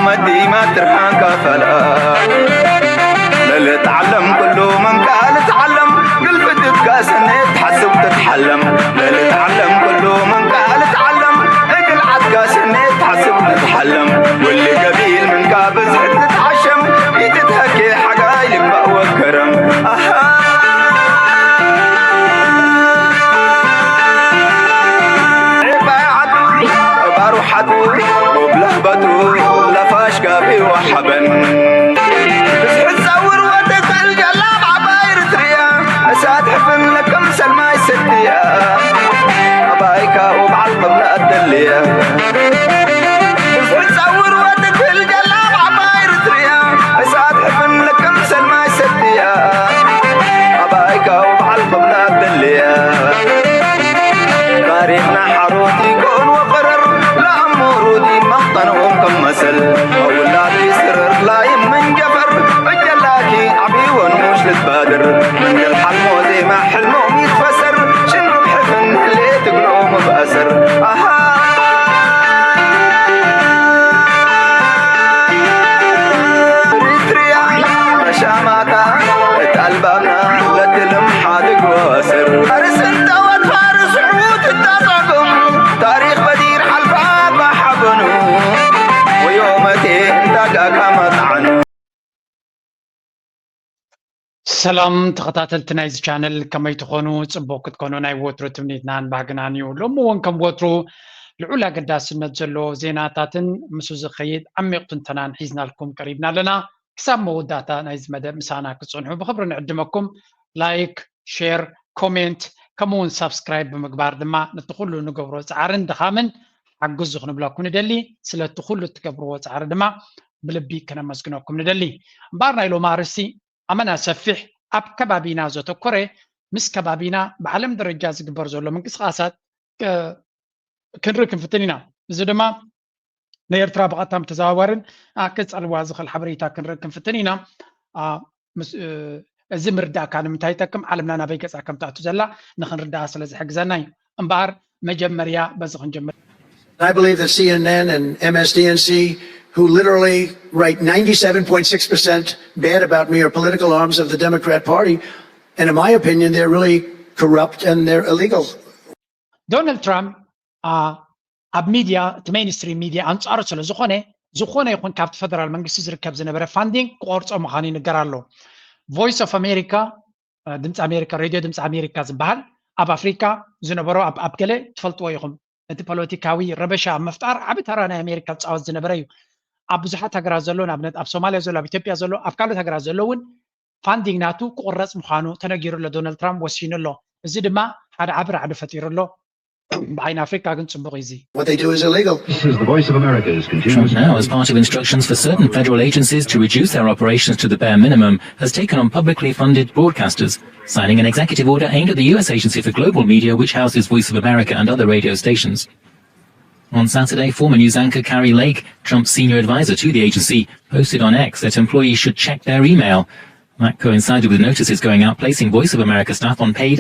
መዲማ ትርሃን ከፈላ ለልትዓለም ኩሉ መንካ ልትዓለም ግልፍትትካ ሰኔት ትሓስብ ትትሓለም ለልትዓለም ኩሉ መንካ ልትዓለም እግል ዓትካ ሰኔት ትሓስብ ትትሓለም ውሊ ገቢል ምንካ ብዝሕት ትትዓሸም ይትትሀኬ ሓጋይ ልባእ ወከረም ኣሃ ዒባይ ዓዱ ባሩ ሓዱ ወብለህበቱ ለፋሽ ጋቢ ወሓበን ብዝሕት ጸውር ወትኽእል ጀላብ ዓባይ ርትርያ እሳት ሕፍን ለከም ሰልማይ ሰትያ ኣባይካ ወብዓል መብላ ኣደልያ ብዝሕት ጸውር ወትኽእል ጀላብ ዓባይ ርትርያ እሳት ሕፍን ለከም ሰልማይ ሰትያ ኣባይካ ወብዓል መብላ ኣደልያ ታሪኽና ሓሮት ይኮን ወፈረር ለኣሞሩት ይመኽጠንኦም ከም መሰል ኣውላድ ይስርር ላይ መንጀፈር እጀላኪ ዓብወን ሙሽ ልትባድር መንገል ሓልሞ ዜማ ሕልሞም ይትፈሰር ሽኑም ሕፍን ህሌ ትግልኦም ብኣሰር ኣሃ ሪትሪያ መሻማታ እታልባና ለትልም ሓድግ ወስር ፋርስ እንተወት ፋርስ ሑት እታጻጎም ታሪኽ በዲር ሓልፋ ባሓበኑ ወዮመቴ እንዳጋካ መጣዓኑ ሰላም ተኸታተልቲ ናይዚ ቻነል ከመይ ትኾኑ? ጽቡቕ ክትኮኑ ናይ ወትሩ ትምኒትናን ባህግናን እዩ። ሎሚ እውን ከም ወትሩ ልዑል ኣገዳስነት ዘለዎ ዜናታትን ምስኡ ዝኸይድ ዓሚቕ ትንተናን ሒዝናልኩም ቀሪብና ኣለና። ክሳብ መወዳእታ ናይዚ መደብ ምሳና ክትጸንሑ ብኽብሪ ንዕድመኩም። ላይክ፣ ሼር፣ ኮሜንት ከምኡ እውን ሳብስክራይብ ብምግባር ድማ ነቲ ኩሉ ንገብሮ ጻዕርን ድኻምን ሓግዙ ክንብለኩም ንደሊ። ስለቲ ኩሉ እትገብርዎ ጻዕሪ ድማ ብልቢ ከነመስግነኩም ንደሊ። እምበኣር ናይ ሎሚ ኣርእስቲ ኣመና ሰፊሕ ኣብ ከባቢና ዘተኮረ ምስ ከባቢና ብዓለም ደረጃ ዝግበር ዘሎ ምንቅስቃሳት ክንርኢ ክንፍትን ኢና። እዚ ድማ ንኤርትራ ብቐጥታን ብተዘዋዋርን ክጸልዋ ዝኽእል ሓበሬታ ክንርኢ ክንፍትን ኢና። እዚ ምርዳእካ ንምንታይ ይጠቅም? ዓለምና ናበይ ገጻ ከም ትኣቱ ዘላ ንኽንርዳኣ ስለ ዝሕግዘና እዩ። እምበኣር መጀመርያ በዚ ክንጀምር። I believe that C N N and M S D N C, who literally write ninety-seven point six percent bad about me, are political arms of the Democrat Party. And in my opinion, they're really corrupt and they're illegal. ዶናልድ ትራምፕ ኣብ ሚድያ እቲ ሜይንስትሪም ሚድያ ኣንፃሩ ስለ ዝኾነ ዝኾነ ይኹን ካብቲ ፈደራል መንግስቲ ዝርከብ ዝነበረ ፋንዲንግ ክቆርፆ ምዃኑ ይንገር ኣሎ። ቮይስ ኦፍ ኣሜሪካ ድምፂ ኣሜሪካ ሬድዮ ድምፂ ኣሜሪካ ዝበሃል ኣብ ኣፍሪካ ዝነበሮ ኣብ ኣብ ገለ ትፈልጥዎ ኢኹም እቲ ፖለቲካዊ ረበሻ ኣብ ምፍጣር ዓቢ ተራ ናይ ኣሜሪካ ዝፃወት ዝነበረ እዩ። ኣብ ብዙሓት ሃገራት ዘሎ ንኣብነት ኣብ ሶማልያ ዘሎ ኣብ ኢትዮጵያ ዘሎ ኣብ ካልኦት ሃገራት ዘሎ እውን ፋንዲንግ ናቱ ክቑረፅ ምዃኑ ተነጊሩ ኣሎ። ዶናልድ ትራምፕ ወሲኑ ኣሎ። እዚ ድማ ሓደ ዓቢ ራዕዲ ፈጢሩ ኣሎ። ብዓይኒ ኣፍሪካ ግን ፅቡቕ እዩ እዚ። What they do is illegal. This is the Voice of America's continuous. Trump now, as part of instructions for certain federal agencies to reduce their operations to the bare minimum, has taken on publicly funded broadcasters, signing an executive order aimed at the U S Agency for Global Media, which houses Voice of America and other radio stations. On Saturday, former news anchor Kari Lake, Trump's senior advisor to the agency, posted on X that employees should check their email. That coincided with notices going out placing Voice of America staff on paid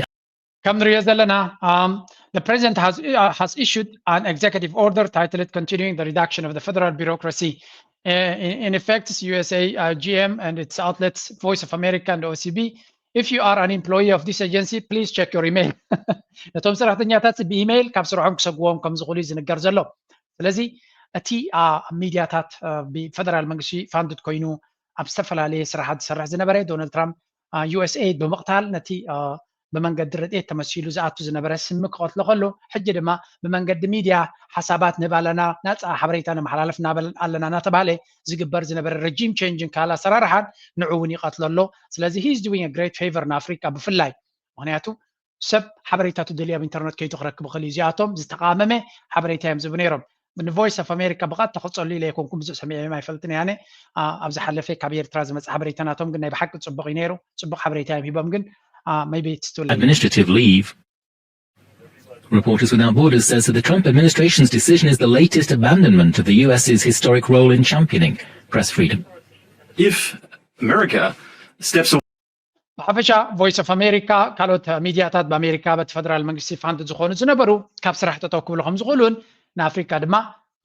ከም ንሪኦ ዘለና um, the president has, uh, has issued an executive order titled continuing the reduction of the federal bureaucracy uh, in, in effect U S A uh, G M and its outlets Voice of America and O C B. If you are an employee of this agency please check your email ነቶም ሰራሕተኛታት ብኢሜይል ካብ ስርሖም ክሰግዎም ከም ዝኽእሉ እዩ ዝንገር ዘሎ። ስለዚ እቲ ሚዲያታት ብፈደራል መንግስቲ ፋንድድ ኮይኑ ኣብ ዝተፈላለየ ስራሓት ዝሰርሕ ዝነበረ ዶናልድ ትራምፕ ዩ ኤስ ኤ ብምቕታል ነቲ ብመንገዲ ረድኤት ተመሲሉ ዝኣቱ ዝነበረ ስሚ ክቐትሎ ከሎ ሕጂ ድማ ብመንገዲ ሚድያ ሓሳባት ንህብ ኣለና፣ ናፃ ሓበሬታ ነመሓላልፍ ኣለና እናተባሃለ ዝግበር ዝነበረ ረጂም ቼንጅን ካል ኣሰራርሓን ንዑ እውን ይቐትሎ ኣሎ። ስለዚ he is doing a great favor ንኣፍሪካ ብፍላይ ምክንያቱ ሰብ ሓበሬታቱ ደልዩ ኣብ ኢንተርነት ከይዱ ክረክብ ይኽእል እዩ። እዚኣቶም ዝተቓመመ ሓበሬታ እዮም ዝህቡ ነይሮም። ንቮይስ ኦፍ ኣሜሪካ ብቐጥታ ክፀሉ ኢለ ኣይኮንኩም ብዙሕ ሰሚዐዮም ኣይፈልጥን እየ ኣነ። ኣብ ዝሓለፈ ካብ ኤርትራ ዝመፀ ሓበሬታ ናቶም ግን ናይ ብሓቂ ፅቡቕ እዩ ነይሩ። ፅቡቕ ሓበሬታ እዮም ሂቦም ግን maybe it's too late. Administrative leave. Reporters Without Borders says that the Trump administration's decision is the latest abandonment of the U S's historic role in championing press freedom. If America steps away ብሓፈሻ ቮይስ ኦፍ ኣሜሪካ ካልኦት ሚድያታት ብኣሜሪካ በቲ ፈደራል መንግስቲ ፋንድ ዝኾኑ ዝነበሩ ካብ ስራሕ ጠጠው ክብሉ ከም ዝኽእሉን ንኣፍሪካ ድማ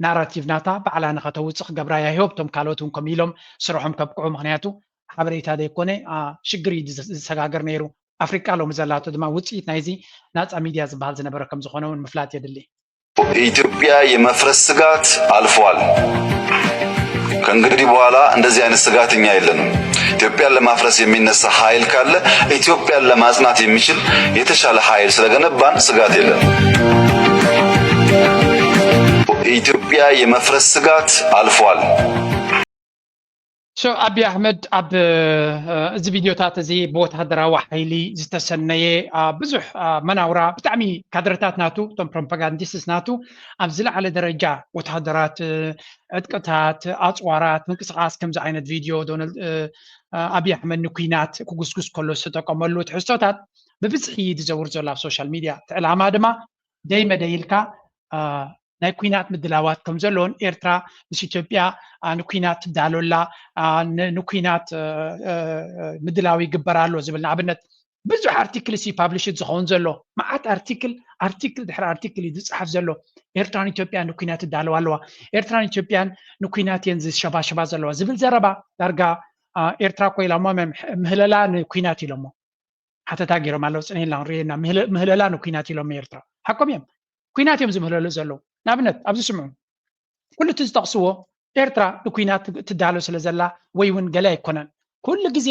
ናራቲቭ ናታ ባዕላ ንኸተውፅእ ክገብራ እያ። ሆፕ እቶም ካልኦት እውን ከምኡ ኢሎም ስርሖም ከብቅዑ፣ ምክንያቱ ሓበሬታ ዘይኮነ ሽግር እዩ ዝሰጋገር ነይሩ። ኣፍሪቃ ሎሚ ዘላቶ ድማ ውፅኢት ናይዚ ናፃ ሚድያ ዝበሃል ዝነበረ ከም ዝኾነ እውን ምፍላጥ የድሊ። ኢትዮጵያ የመፍረስ ስጋት አልፏል። ከእንግዲህ በኋላ እንደዚህ አይነት ስጋት እኛ የለንም። ኢትዮጵያን ለማፍረስ የሚነሳ ኃይል ካለ ኢትዮጵያን ለማጽናት የሚችል የተሻለ ኃይል ስለገነባን ስጋት የለንም። ኢትዮጵያ የመፍረስ ስጋት አልፏል። ሶ ኣቢ ኣሕመድ ኣብ እዚ ቪድዮታት እዚ ብወታደራዊ ሓይሊ ዝተሰነየ ብዙሕ መናውራ ብጣዕሚ ካድረታት ናቱ እቶም ፕሮፓጋንዲስትስ ናቱ ኣብ ዝለዓለ ደረጃ ወታደራት፣ ዕጥቅታት፣ ኣፅዋራት፣ ምንቅስቃስ ከምዚ ዓይነት ቪድዮ ዶናልድ ኣቢ ኣሕመድ ንኩናት ክጉስጉስ ከሎ ዝተጠቀመሉ ትሕዝቶታት ብብዝሒ እዩ ዝዘውር ዘሎ ኣብ ሶሻል ሚድያ። እቲ ዕላማ ድማ ደይ መደይ ኢልካ ናይ ኩናት ምድላዋት ከም ዘለዎን ኤርትራ ምስ ኢትዮጵያ ንኩናት ትዳሎላ ንኩናት ምድላው ይግበር ኣሎ ዝብል ንኣብነት ብዙሕ ኣርቲክል ሲ ፓብሊሽድ ዝኸውን ዘሎ መዓት ኣርቲክል ኣርቲክል ድሕሪ ኣርቲክል እዩ ዝፅሓፍ ዘሎ። ኤርትራን ኢትዮጵያን ንኩናት ትዳለዋ ኣለዋ፣ ኤርትራን ኢትዮጵያን ንኩናት እየን ዝሸባሸባ ዘለዋ ዝብል ዘረባ ዳርጋ ኤርትራ ኮይላ እሞ ምህለላ ንኩናት ኢሎሞ ሓተታ ገይሮም ኣለዉ። ፅንሂልና ክንርእየና ምህለላ ንኩናት ኢሎም ኤርትራ ሓቆም እዮም። ኩናት እዮም ዝምህለሉ ዘለዉ። ንኣብነት ኣብዚ ስምዑ ኩሉ እቲ ዝጠቕስዎ ኤርትራ ንኩናት ትዳሎ ስለ ዘላ ወይ እውን ገለ ኣይኮነን። ኩሉ ግዜ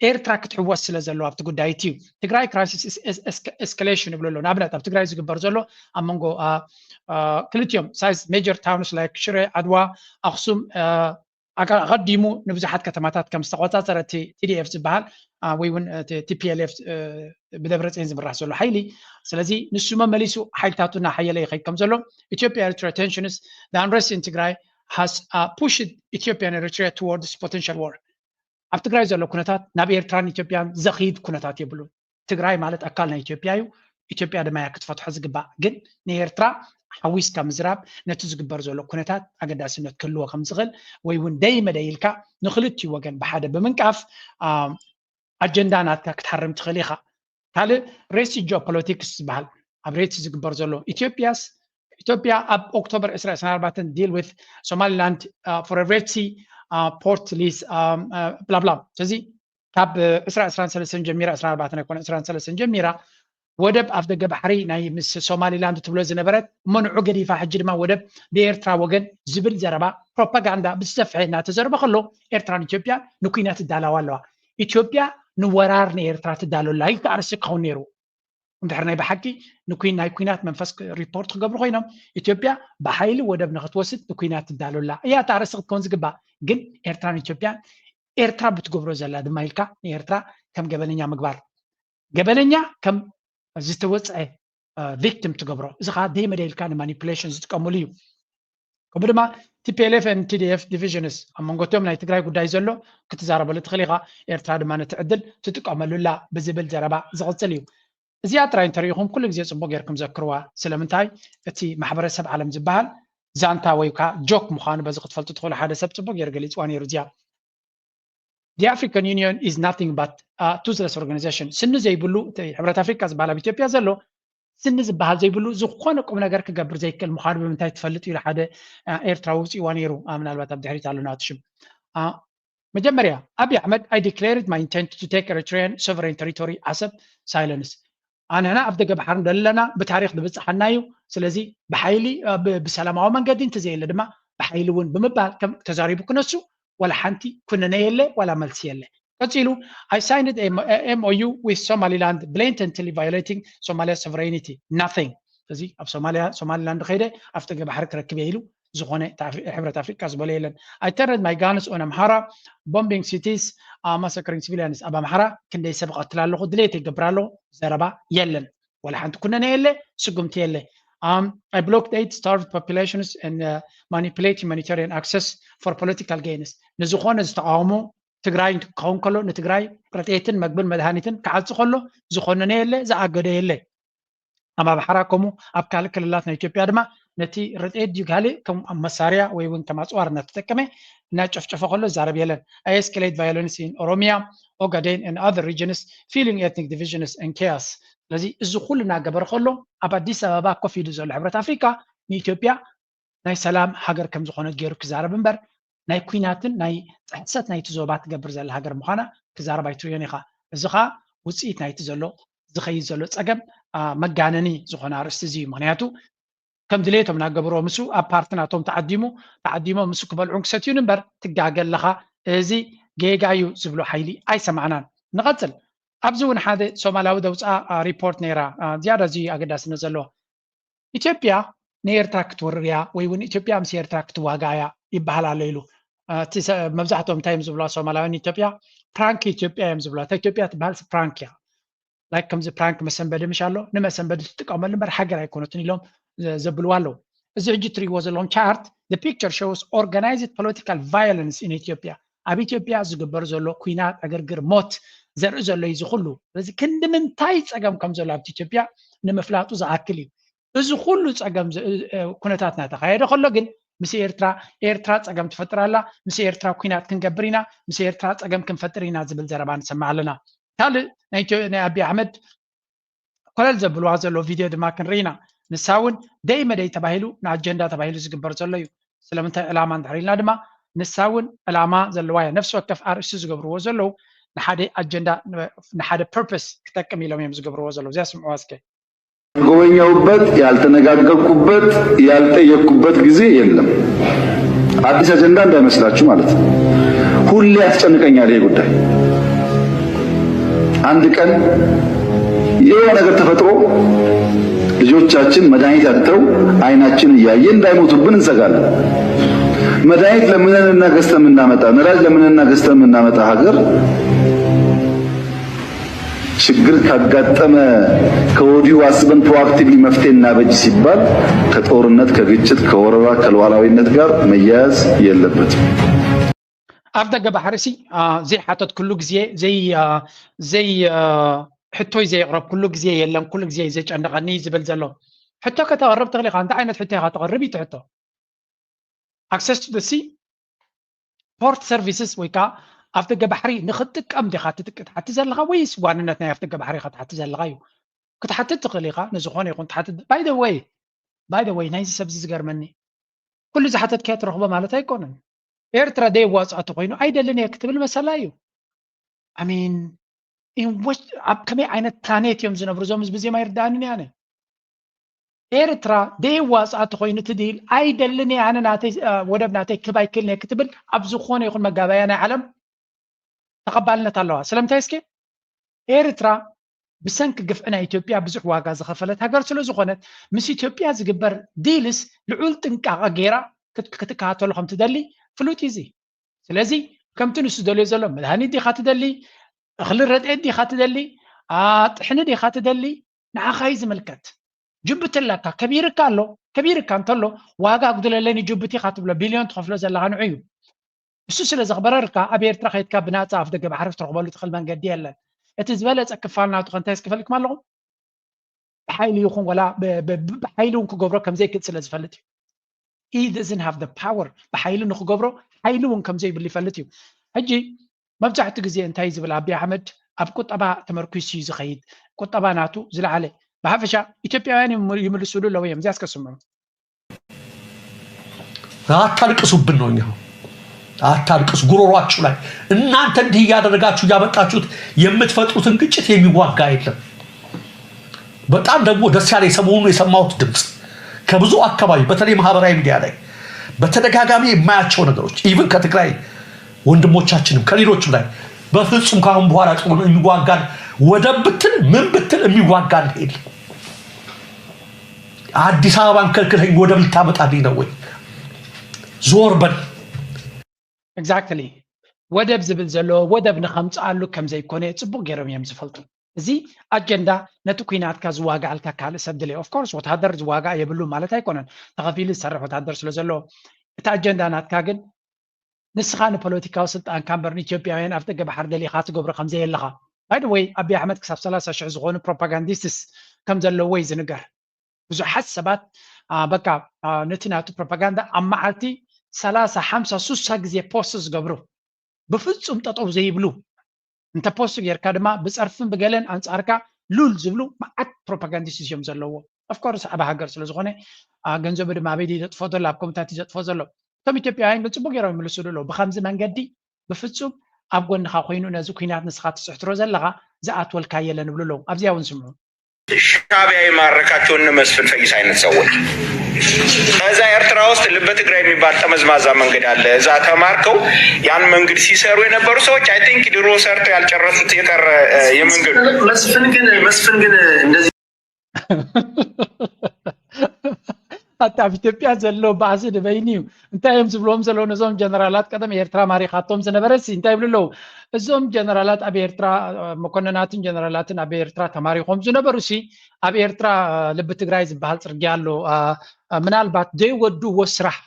ኤርትራ ክትሕወስ ስለ ዘለዋ ኣብቲ ጉዳይ እቲ እዩ ትግራይ ክራይሲስ ኤስካሌሽን ይብሉ ኣለዉ። ንኣብነት ኣብ ትግራይ ዝግበር ዘሎ ኣብ መንጎ ክልቲኦም ሳይዝ ሜጀር ታውንስ ላይክ ሽረ፣ ዓድዋ፣ ኣክሱም ኣቐዲሙ ንብዙሓት ከተማታት ከም ዝተቆፃፀረ እቲ ቲዲኤፍ ዝበሃል ወይ እውን ቲፒኤልኤፍ ብደብረፅዮን ዝምራሕ ዘሎ ሓይሊ። ስለዚ ንሱ መመሊሱ ሓይልታቱ እናሓየለ ይኸይድ ከም ዘሎ ኢትዮጵያ ኤርትራ ቴንሽንስ ዳንረስ ኢን ትግራይ ሃስ ፑሽድ ኢትዮጵያን ኤርትራ ቱወርድስ ፖቴንሻል ዋር። ኣብ ትግራይ ዘሎ ኩነታት ናብ ኤርትራን ኢትዮጵያን ዘኽይድ ኩነታት የብሉን። ትግራይ ማለት ኣካል ናይ ኢትዮጵያ እዩ። ኢትዮጵያ ድማ እያ ክትፈትሖ ዝግባእ። ግን ንኤርትራ ሓዊስካ ምዝራብ ነቲ ዝግበር ዘሎ ኩነታት ኣገዳስነት ክህልዎ ከም ዝኽእል ወይ እውን ደይ መደይ ኢልካ ንክልቲኡ ወገን ብሓደ ብምንቃፍ ኣጀንዳ ናትካ ክትሃርም ትኽእል ኢኻ። ካልእ ሬሲ ጂኦፖለቲክስ ዝበሃል ኣብ ሬሲ ዝግበር ዘሎ ኢትዮጵያስ ኢትዮጵያ ኣብ ኦክቶበር ዕስራ ዕስራን ኣርባዕተን ዲል ዊዝ ሶማሊላንድ ፎር ሬሲ ፖርት ሊስ ብላብላ። ስለዚ ካብ ዕስራ ዕስራን ሰለስተን ጀሚራ ዕስራን ኣርባዕተን ኣይኮነ ዕስራን ሰለስተን ጀሚራ ወደብ ኣፍ ደገ ባሕሪ ናይ ምስ ሶማሊላንድ ትብሎ ዝነበረት እሞ ንዑ ገዲፋ ሕጂ ድማ ወደብ ብኤርትራ ወገን ዝብል ዘረባ ፕሮፓጋንዳ ብዝሰፍሐ እናተዘርበ ከሎ ኤርትራን ኢትዮጵያ ንኩናት ትዳለዋ ኣለዋ። ኢትዮጵያ ንወራር ንኤርትራ ትዳሎ ኣላ ኢልካ ኣርእስቲ ክኸውን ነይሩ። እንድሕር ናይ ብሓቂ ንኩን ናይ ኩናት መንፈስ ሪፖርት ክገብሩ ኮይኖም ኢትዮጵያ ብሓይሊ ወደብ ንክትወስድ ንኩናት ትዳሎ ኣላ እያ እቲ ኣርእስቲ ክትከውን ዝግባእ። ግን ኤርትራን ኢትዮጵያን ኤርትራ ብትገብሮ ዘላ ድማ ኢልካ ንኤርትራ ከም ገበነኛ ምግባር ገበነኛ ከም ዝተወፀዐ ቪክቲም ትገብሮ። እዚ ከዓ ደይ መደይ ኢልካ ንማኒፕሌሽን ዝጥቀምሉ እዩ። ከምኡ ድማ ቲፒኤልኤፍ ን ቲዲኤፍ ዲቪዥንስ ኣብ መንጎ እቲኦም ናይ ትግራይ ጉዳይ ዘሎ ክትዛረበሉ ትኽእል ኢኻ። ኤርትራ ድማ ነቲ ዕድል ትጥቀመሉ ኣላ ብዝብል ዘረባ ዝቕፅል እዩ። እዚኣ ጥራይ እንተሪኢኹም ኩሉ ግዜ ፅቡቅ ጌርኩም ዘክርዋ። ስለምንታይ እቲ ማሕበረሰብ ዓለም ዝበሃል ዛንታ ወይ ከዓ ጆክ ምዃኑ በዚ ክትፈልጡ ትኽእሉ። ሓደ ሰብ ፅቡቅ ገይሩ ገሊፅዋ ነይሩ እዚኣ። The African Union is nothing but a toothless organization። ስኒ ዘይብሉ እቲ ሕብረት ኣፍሪካ ዝበሃል ኣብ ኢትዮጵያ ዘሎ ስኒ ዝበሃል ዘይብሉ ዝኾነ ቁም ነገር ክገብር ዘይክእል ምዃኑ ብምንታይ ትፈልጥ ኢሉ ሓደ ኤርትራዊ ውፅእዋ ነይሩ። ምናልባት ኣብ ድሕሪት ኣሎ ናቱ ሽም። መጀመርያ ኣቢይ ኣሕመድ I declared my intent to take Eritrean sovereign territory Asab silence። ኣንሕና ኣብ ደገ ባሕሪ ደለና ብታሪክ ዝበፅሓና እዩ። ስለዚ ብሓይሊ ብሰላማዊ መንገዲ እንተዘየለ ድማ ብሓይሊ እውን ብምባል ከም ተዛሪቡ ክነሱ ዋላ ሓንቲ ኩነነ የለ ዋላ መልሲ የለ። ቀፂሉ I signed MOU with Somaliland blatantly violating Somalia sovereignty nothing። እዚ ኣብ ሶማሊያ ሶማሊላንድ ከይደ ኣፍ ደገ ባሕሪ ክረክብ እየ ኢሉ ዝኾነ ሕብረት ኣፍሪቃ ዝበሎ የለን። I turned my guns on Amhara bombing cities massacring civilians። ኣብ ኣምሓራ ክንደይ ሰብ እቐትል ኣለኹ ድሌት ይገብር ኣለኹ ዘረባ የለን። ወላ ሓንቲ ኩነነ የለ ስጉምቲ የለ። I blockade starved populations and manipulate humanitarian access for political gains። ንዝኾነ ዝተቃወሞ ትግራይ ክኸውን ከሎ ንትግራይ ረድኤትን መግብን መድሃኒትን ክዓፂ ከሎ ዝኾነነ የለ ዝኣገደ የለ። ኣብ ኣምሓራ ከምኡ ኣብ ካልእ ክልላት ናይ ኢትዮጵያ ድማ ነቲ ረድኤት ድዩ ካልእ ከም መሳርያ ወይ እውን ከም ኣፅዋር እናተጠቀመ እናጨፍጨፈ ከሎ ዝዛረብ የለን። I escalate violence in Oromia, Ogaden and other regions, fueling ethnic divisions and chaos። ስለዚ እዚ ኩሉ እናገበረ ከሎ ኣብ ኣዲስ ኣበባ ኮፍ ኢሉ ዘሎ ሕብረት ኣፍሪካ ንኢትዮጵያ ናይ ሰላም ሃገር ከም ዝኾነት ገይሩ ክዛረብ እምበር ናይ ኩናትን ናይ ጥሕሰት ናይቲ ዞባ ትገብር ዘላ ሃገር ምዃና ክዛረብ ኣይትርእዮን ኢኻ። እዚ ኸኣ ውፅኢት ናይቲ ዘሎ ዝኸይድ ዘሎ ፀገም መጋነኒ ዝኾነ ኣርእስቲ እዚ እዩ። ምክንያቱ ከም ድሌቶም እናገበርዎ ምስኡ ኣብ ፓርቲ ናቶም ተዓዲሙ ተዓዲሞም ምስኡ ክበልዑን ክሰትዩን እምበር ትጋገ ኣለኻ። እዚ ጌጋ እዩ ዝብሎ ሓይሊ ኣይሰማዕናን። ንቐጽል። ኣብዚ እውን ሓደ ሶማላዊ ደውፅኣ ሪፖርት ነይራ ዝያዳ እዚ ኣገዳስነት ዘለዎ ኢትዮጵያ ንኤርትራ ክትወርር እያ ወይ እውን ኢትዮጵያ ምስ ኤርትራ ክትዋጋ እያ ይበሃል ኣሎ ኢሉ። መብዛሕትኦም እንታይ እዮም ዝብልዋ ሶማላውያን ኢትዮጵያ ፕራንክ ኢትዮጵያ እዮም ዝብልዋ። እታ ኢትዮጵያ ትበሃል ፕራንክ እያ። ላይክ ከምዚ ፕራንክ መሰንበዲ ምሽ ኣሎ ንመሰንበዲ ትጥቀመሉ እምበር ሃገር ኣይኮነትን ኢሎም ዘብልዋ ኣለዉ። እዚ ሕጂ ትሪእዎ ዘለኹም ቻርት the picture shows organized political violence in Ethiopia ኣብ ኢትዮጵያ ዝግበር ዘሎ ኩናት ዕግርግር ሞት ዘርኢ ዘሎ እዩ እዚ ኩሉ። ስለዚ ክንዲ ምንታይ ፀገም ከም ዘሎ ኣብቲ ኢትዮጵያ ንምፍላጡ ዝኣክል እዩ። እዚ ኩሉ ፀገም ኩነታት እናተኻየደ ከሎ ግን ምስ ኤርትራ ኤርትራ ፀገም ትፈጥር ኣላ፣ ምስ ኤርትራ ኩናት ክንገብር ኢና፣ ምስ ኤርትራ ፀገም ክንፈጥር ኢና ዝብል ዘረባ ንሰምዕ ኣለና። ካልእ ናይ ኣቢ ኣሕመድ ኮለል ዘብልዋ ዘለዉ ቪድዮ ድማ ክንርኢ ኢና። ንሳ እውን ደይ መደይ ተባሂሉ ንኣጀንዳ ተባሂሉ ዝግበር ዘሎ እዩ። ስለምንታይ ዕላማ እንድሕር ኢልና ድማ ንሳ እውን ዕላማ ዘለዋ እያ። ነፍሲ ወከፍ ኣርእስቲ ዝገብርዎ ዘለዉ ንሓደ ኣጀንዳ ንሓደ ፐርፐስ ክጠቅም ኢሎም እዮም ዝገብርዎ ዘለዉ። እዚኣ ስምዕዋ እስከ። ያልጎበኘሁበት፣ ያልተነጋገርኩበት፣ ያልጠየቅኩበት ጊዜ የለም። አዲስ አጀንዳ እንዳይመስላችሁ ማለት ነው። ሁሌ ያስጨንቀኛል ይሄ ጉዳይ። አንድ ቀን የሆነ ነገር ተፈጥሮ ልጆቻችን መድኃኒት አጥተው አይናችን እያየ እንዳይሞቱብን እንሰጋለን። መድኃኒት ለምነንና ገዝተን የምናመጣ፣ ነዳጅ ለምነንና ገዝተን የምናመጣ ሀገር ችግር ካጋጠመ ከወዲሁ አስበን proactively መፍትሄ እናበጅ ሲባል ከጦርነት፣ ከግጭት፣ ከወረራ፣ ከሉዓላዊነት ጋር መያያዝ የለበትም። ኣፍ ደገ ባሕሪ ሲ ዘይሓተት ኩሉ ግዜ ዘይ ዘይ ሕቶይ ዘየቕረብ ኩሉ ግዜ የለን ኩሉ ግዜ ዘጨንቐኒ ዝብል ዘሎ ሕቶ ከተቕርብ ትኽእል ኢኻ። እንታይ ዓይነት ሕቶ ኢኻ ተቕርብ እዩ እቲ ሕቶ? Access to the sea port services ወይ ከዓ ኣፍ ደገ ባሕሪ ንክትጥቀም ዲኻ ክትሓቲ ዘለኻ ወይስ ዋንነት ናይ ኣፍ ደገ ባሕሪ ክትሓቲ ዘለኻ እዩ? ክትሓትት ትኽእል ኢኻ። ንዝኾነ ይኹን ትሓትት by the way by the way ናይዚ ሰብ እዚ ዝገርመኒ ኩሉ ዝሓተትካዮ ትረኽቦ ማለት ኣይኮነን። ኤርትራ ደየዋፅኣ ተኮይኑ ኣይደልን እየ ክትብል መሰላ እዩ። I mean ኣብ ከመይ ዓይነት ፕላኔት እዮም ዝነብሩ እዞም ህዝቢ እዚኦም ኣይርድኣንን እየ ኣነ። ኤርትራ ደየዋፅኣ ተኮይኑ እቲ ዲል ኣይደልን እየ ኣነ ናተይ ወደብ ናተይ ክብ ኣይክልን እየ ክትብል ኣብ ዝኾነ ይኹን መጋበያ ናይ ዓለም ተቐባልነት ኣለዋ። ስለምንታይ እስኪ ኤርትራ ብሰንኪ ግፍዒ ናይ ኢትዮጵያ ብዙሕ ዋጋ ዝኸፈለት ሃገር ስለ ዝኾነት ምስ ኢትዮጵያ ዝግበር ዲልስ ልዑል ጥንቃቐ ገይራ ክትከታተሎ ከም ትደሊ ፍሉጥ እዩ። እዚ ስለዚ ከምቲ ንሱ ደልዮ ዘሎ መድሃኒት ዲኻ ትደሊ፣ እኽሊ ረድኤት ዲኻ ትደሊ፣ ጥሕኒ ዲኻ ትደሊ ንዓኻ እዩ ዝምልከት። ጅቡቲ ኣለካ ከቢርካ ኣሎ። ከቢርካ እንተሎ ዋጋ ኣጉድለለኒ ጅቡቲ ኢኻ ትብሎ ቢልዮን ትኸፍሎ ዘለኻ ንዑ እዩ። እሱ ስለ ዘኽበረርካ ኣብ ኤርትራ ከይድካ ብናፃ ኣፍ ደገ ባሕሪ ክትረኽበሉ ትኽእል መንገዲ የለን። እቲ ዝበለፀ ክፋል ናቱ ከ እንታይ እስኪ ፈልጥኩም ኣለኹም? ብሓይሊ ይኹን ወላ ብሓይሊ እውን ክገብሮ ከምዘይክእል ስለ ዝፈልጥ እዩ። He doesn't have the power ብሓይሊ ንክገብሮ ሓይሊ እውን ከምዘይብሉ ይፈልጥ እዩ። ሕጂ መብዛሕትኡ ግዜ እንታይ ዝብል ኣቢ ኣሕመድ ኣብ ቁጠባ ተመርኩሱ እዩ ዝኸይድ። ቁጠባ ናቱ ዝለዓለ ብሓፈሻ ኢትዮጵያውያን ይምልስሉ ኣለዉ እዮም። እዚኣ እስከ ስምዑ። አታልቅሱብን ነው እኛ አታልቅሱ። ጉሮሯችሁ ላይ እናንተ እንዲህ እያደረጋችሁ እያመጣችሁት የምትፈጥሩትን ግጭት የሚዋጋ የለም። በጣም ደግሞ ደስ ያለ ሰሞኑን የሰማሁት ድምፅ ከብዙ አካባቢ በተለይ ማህበራዊ ሚዲያ ላይ በተደጋጋሚ የማያቸው ነገሮች even ከትግራይ ወንድሞቻችንም ከሌሎችም ላይ በፍጹም ካሁን በኋላ ጥሩ የሚዋጋን ወደብ ብትል ምን ብትል የሚዋጋን የለም። አዲስ አበባን ከልክለኝ ወደብ ልታመጣልኝ ነው ወይ? ዞር በል። Exactly ወደብ ዝብል ዘሎ ወደብ ንኸምፅኣሉ ከም ዘይኮነ ፅቡቕ ገይሮም እዮም ዝፈልጡ። እዚ ኣጀንዳ ነቲ ኩናትካ ዝዋጋኣልካ ካልእ ሰብ ድለ of course ወታደር ዝዋጋእ የብሉ ማለት ኣይኮነን። ተኸፊሉ ዝሰርሕ ወታደር ስለ ዘሎ እቲ ኣጀንዳ ናትካ ግን ንስኻ ንፖለቲካዊ ስልጣንካ እምበር ንኢትዮጵያውያን ኣፍ ደገ ባሕሪ ደሊኻ ትገብሮ ከም ዘየለኻ። By the way ኣቢ ኣሕመድ ክሳብ ሰላሳ ሽሕ ዝኾኑ ፕሮፓጋንዲስትስ ከም ዘለዎ እዩ ዝንገር። ብዙሓት ሰባት በቃ ነቲ ናቱ ፕሮፓጋንዳ ኣብ መዓልቲ ሰላሳ ሓምሳ ሱሳ ግዜ ፖስት ዝገብሩ ብፍፁም ጠጠው ዘይብሉ እንተ ፖስት ጌርካ ድማ ብፀርፍን ብገለን ኣንፃርካ ሉል ዝብሉ መዓት ፕሮፓጋንዲስት እዮም ዘለዎ። Of course ዓቢ ሃገር ስለ ዝኾነ ገንዘቡ ድማ ኣበይ ዘጥፎ ዘሎ፣ ኣብ ኮምታት እዩ ዘጥፎ ዘሎ። እቶም ኢትዮጵያውያን ግን ፅቡቅ ገይሮም ይምልሱሉ ኣለዉ። ብከምዚ መንገዲ ብፍፁም ኣብ ጎንካ ኮይኑ ነዚ ኩናት ንስካ ትፅሕትሮ ዘለካ ዝኣትወልካ የለን ይብሉ ኣለዉ። ኣብዚኣ እውን ስምዑ። ሻቢያ የማረካቸው እነ መስፍን ፈይሳ አይነት ሰዎች እዛ ኤርትራ ውስጥ ልበ ትግራይ የሚባል ጠመዝማዛ መንገድ አለ። እዛ ተማርከው ያን መንገድ ሲሰሩ የነበሩ ሰዎች አይ ቲንክ ድሮ ሰርተው ያልጨረሱት የቀረ የመንገዱ መስፍን ግን መስፍን ግን እንደዚህ ኣታ ኣብ ኢትዮጵያ ዘሎ ባእሲ ንበይኑ እዩ። እንታይ እዮም ዝብልዎም ዘለዉ ነዞም ጀነራላት ቀደም ኤርትራ ማሪኻቶም ዝነበረሲ እንታይ ይብሉ ኣለዉ? እዞም ጀነራላት ኣብ ኤርትራ መኮንናትን ጀነራላትን ኣብ ኤርትራ ተማሪኾም ዝነበሩ ሲ ኣብ ኤርትራ ልቢ ትግራይ ዝበሃል ፅርግያ ኣሎ። ምናልባት ዘይወድእዎ ስራሕ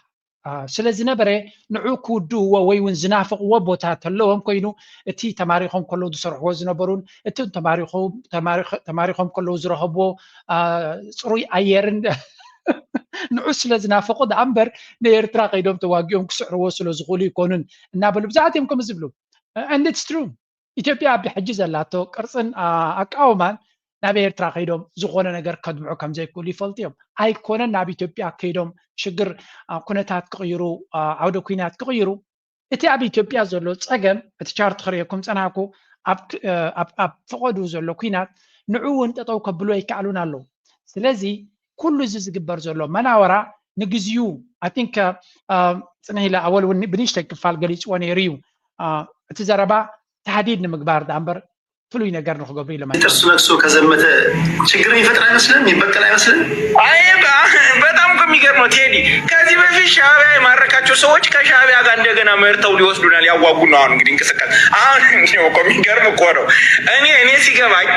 ስለ ዝነበረ ንዑ ክውድእዎ ወይ እውን ዝናፍቕዎ ቦታ ተለዎም ኮይኑ እቲ ተማሪኾም ከለዉ ዝሰርሕዎ ዝነበሩን እቲ ተማሪኾም ከለዉ ዝረኸብዎ ፅሩይ ኣየርን ንዑ ስለ ዝናፈቑ ደኣ እምበር ንኤርትራ ከይዶም ተዋጊኦም ክስዕርዎ ስለ ዝኽእሉ ይኮኑን እናበሉ ብዙሓት እዮም ከምኡ ዝብሉ። And it's true። ኢትዮጵያ ኣብ ሕጂ ዘላቶ ቅርፅን ኣቃውማን ናብ ኤርትራ ከይዶም ዝኾነ ነገር ከድምዑ ከም ዘይክእሉ ይፈልጡ እዮም። ኣይኮነን ናብ ኢትዮጵያ ከይዶም ሽግር ኩነታት ክቕይሩ ዓውደ ኩናት ክቕይሩ እቲ ኣብ ኢትዮጵያ ዘሎ ፀገም እቲ ቻርት ክርእየኩም ፀናሕኩ ኣብ ፈቐዱ ዘሎ ኩናት ንዑ እውን ጠጠው ከብሉ ኣይከኣሉን ኣለዉ። ስለዚ ኩሉ እዚ ዝግበር ዘሎ መናወራ ንግዚኡ ኣቲንከ ፅንህ ኢለ ኣወል እውን ብንሽተይ ክፋል ገሊፅዎ ነይሩ እዩ። እቲ ዘረባ ታህዲድ ንምግባር ዳኣ እምበር ፍሉይ ነገር ንክገብሩ ኢሎም ጥርሱ ነክሶ ከዘመተ ችግር ይፈጥር አይመስልም? ይበቀል አይመስልም? አይ በጣም እኮ የሚገርመው ቴዲ፣ ከዚህ በፊት ሻቢያ የማረካቸው ሰዎች ከሻቢያ ጋር እንደገና መርተው ሊወስዱና ሊያዋጉ ነው። አሁን እንግዲህ እንቅስቃሴ አሁን እኮ የሚገርም እኮ ነው። እኔ እኔ ሲገባኝ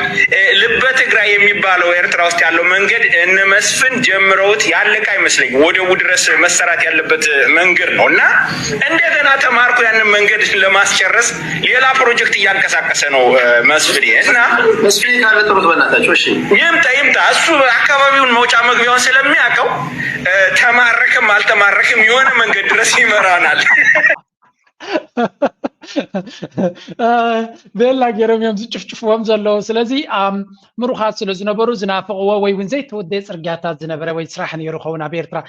ልበ ትግራይ የሚባለው ኤርትራ ውስጥ ያለው መንገድ እነ መስፍን ጀምረውት ያለቀ አይመስለኝም። ወደቡ ድረስ መሰራት ያለበት መንገድ ነው እና እንደገና ተማርኮ ያንን መንገድ ለማስጨረስ ሌላ ፕሮጀክት እያንቀሳቀሰ ነው መስፍን እና መስፍን ካለ ጥሩት በእናታችሁ። እሺ ይምጣ ይምጣ፣ እሱ አካባቢውን መውጫ መግቢያውን ስለሚያውቀው ተማረክም አልተማረክም የሆነ መንገድ ድረስ ይመራናል። ቤላ ገይሮም እዮም ዝጭፍጭፍዎም ዘለዉ። ስለዚ ምሩኻት ስለ ዝነበሩ ዝናፍቕዎ ወይ እውን ዘይተወደየ ፅርግያታት ዝነበረ ወይ ስራሕ ነይሩ ኸውን ኣብ ኤርትራ።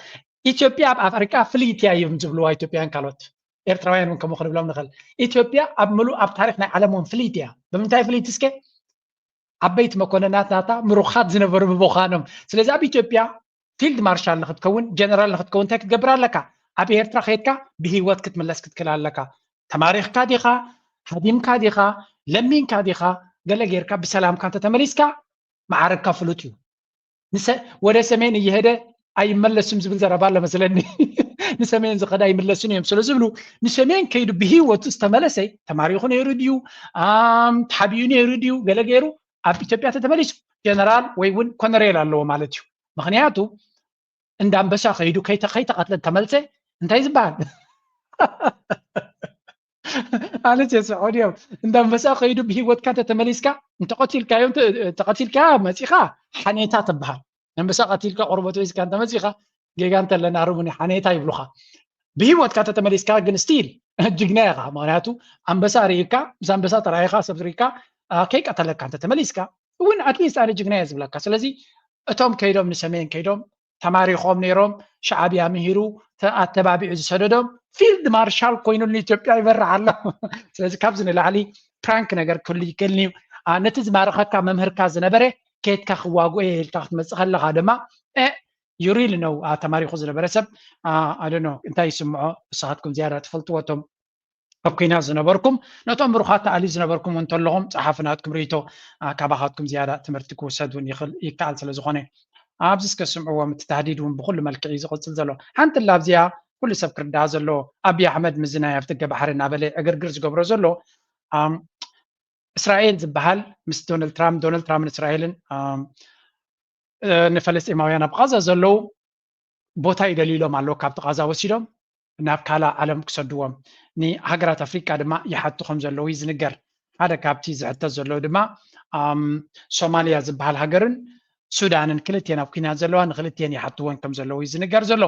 ኢትዮጵያ ኣብ ኣፍሪቃ ፍልይቲ እያ እዮም ዝብልዋ ኢትዮጵያውያን ካልኦት ኤርትራውያን እውን ከምኡ ክንብሎም ንኽእል። ኢትዮጵያ ኣብ ምሉእ ኣብ ታሪክ ናይ ዓለም እውን ፍልይቲ እያ። ብምንታይ ፍልይቲ እስከ? ዓበይቲ መኮንናት ናታ ምሩኻት ዝነበሩ ብምዃኖም። ስለዚ ኣብ ኢትዮጵያ ፊልድ ማርሻል ንክትከውን ጀነራል ንክትከውን እንታይ ክትገብር ኣለካ? ኣብ ኤርትራ ከይድካ ብሂወት ክትምለስ ክትክእል ኣለካ። ተማሪኽካ ዲኻ? ሃዲምካ ዲኻ? ለሚንካ ዲኻ? ገለ ጌርካ ብሰላምካ እንተተመሊስካ ማዕረግካ ፍሉጥ እዩ። ወደ ሰሜን እየሄደ ኣይመለስም ዝብል ዘረባ ኣሎ መስለኒ። ንሰሜን ዝኸዳ ኣይምለሱን እዮም ስለ ዝብሉ ንሰሜን ከይዱ ብሂወቱ ዝተመለሰ ተማሪኹ ነይሩ ድዩ ተሓቢኡ ነይሩ ድዩ ገለ ገይሩ ኣብ ኢትዮጵያ ተተመሊሱ ጀነራል ወይ እውን ኮነሬል ኣለዎ ማለት እዩ። ምክንያቱ እንዳ ኣንበሳ ከይዱ ከይተቐትለ ተመልሰ እንታይ ዝበሃል ኣነስ የስዖ ድዮም እንዳ ኣንበሳ ከይዱ ብሂወትካ እንተተመሊስካ እንተቐቲልካዮ እንተቐቲልካ መፂኻ ሓኔታ ትበሃል። ኣንበሳ ቀቲልካ ቆርበቱ ሒዝካ እንተመፂኻ ጌጋ እንተለና ርሙኒ ሓኔታ ይብሉኻ። ብሂወትካ እንተተመሊስካ ግን ስቲል ጅግና ኢኻ። ምክንያቱ ኣንበሳ ርኢካ ምስ ኣንበሳ ተራኢኻ ሰብ ርኢካ ከይቀተለካ እንተተመሊስካ እውን ኣትሊስት ኣነ ጅግና እየ ዝብለካ። ስለዚ እቶም ከይዶም ንሰሜን ከይዶም ተማሪኾም ነይሮም ሻዕብያ ምሂሩ ኣተባቢዑ ዝሰደዶም ፊልድ ማርሻል ኮይኑ ንኢትዮጵያ ይበርዕ ኣሎ። ስለዚ ካብዚ ንላዕሊ ፕራንክ ነገር ክህሉ ይክእልኒ እዩ። ነቲ ዝማረኸካ መምህርካ ዝነበረ ከየትካ ክዋግኦ እየ ኢልካ ክትመፅእ ከለካ ድማ you really know ተማሪኹ ዝነበረ ሰብ ኣደኖ እንታይ ይስምዖ ንስኻትኩም ዝያዳ ትፈልጥዎ እቶም ኣብ ኩናት ዝነበርኩም ነቶም ብሩኻት ተኣልዩ ዝነበርኩም እውን ተለኹም ፀሓፉ ናትኩም ርእይቶ ካባኻትኩም ዝያዳ ትምህርቲ ክውሰድ እውን ይኽእል ይከኣል ስለ ዝኾነ ኣብዚ እስከ ስምዕዎም እቲ ታህዲድ እውን ብኩሉ መልክዕ እዩ ዝቕፅል ዘሎ ሓንቲ ላ ኣብዚኣ ኩሉ ሰብ ክርዳኣ ዘለዎ ኣብይ ኣሕመድ ምዝናይ ኣብ ደገ ባሕሪ እናበለ ዕግርግር ዝገብሮ ዘሎ እስራኤል ዝበሃል ምስ ዶናልድ ትራምፕ ዶናልድ ትራምፕን እስራኤልን ንፈለስጢማውያን ኣብ ቃዛ ዘለዉ ቦታ ይደልዩሎም ኣለዉ ካብቲ ቃዛ ወሲዶም ናብ ካልእ ዓለም ክሰድዎም ንሃገራት ኣፍሪቃ ድማ ይሓቱ ከም ዘለዉ እዩ ዝንገር ሓደ ካብቲ ዝሕተት ዘለዉ ድማ ሶማልያ ዝበሃል ሃገርን ሱዳንን ክልቴን ኣብ ኩናት ዘለዋ ንክልቴን ይሓትወን ከም ዘለዉ እዩ ዝንገር ዘሎ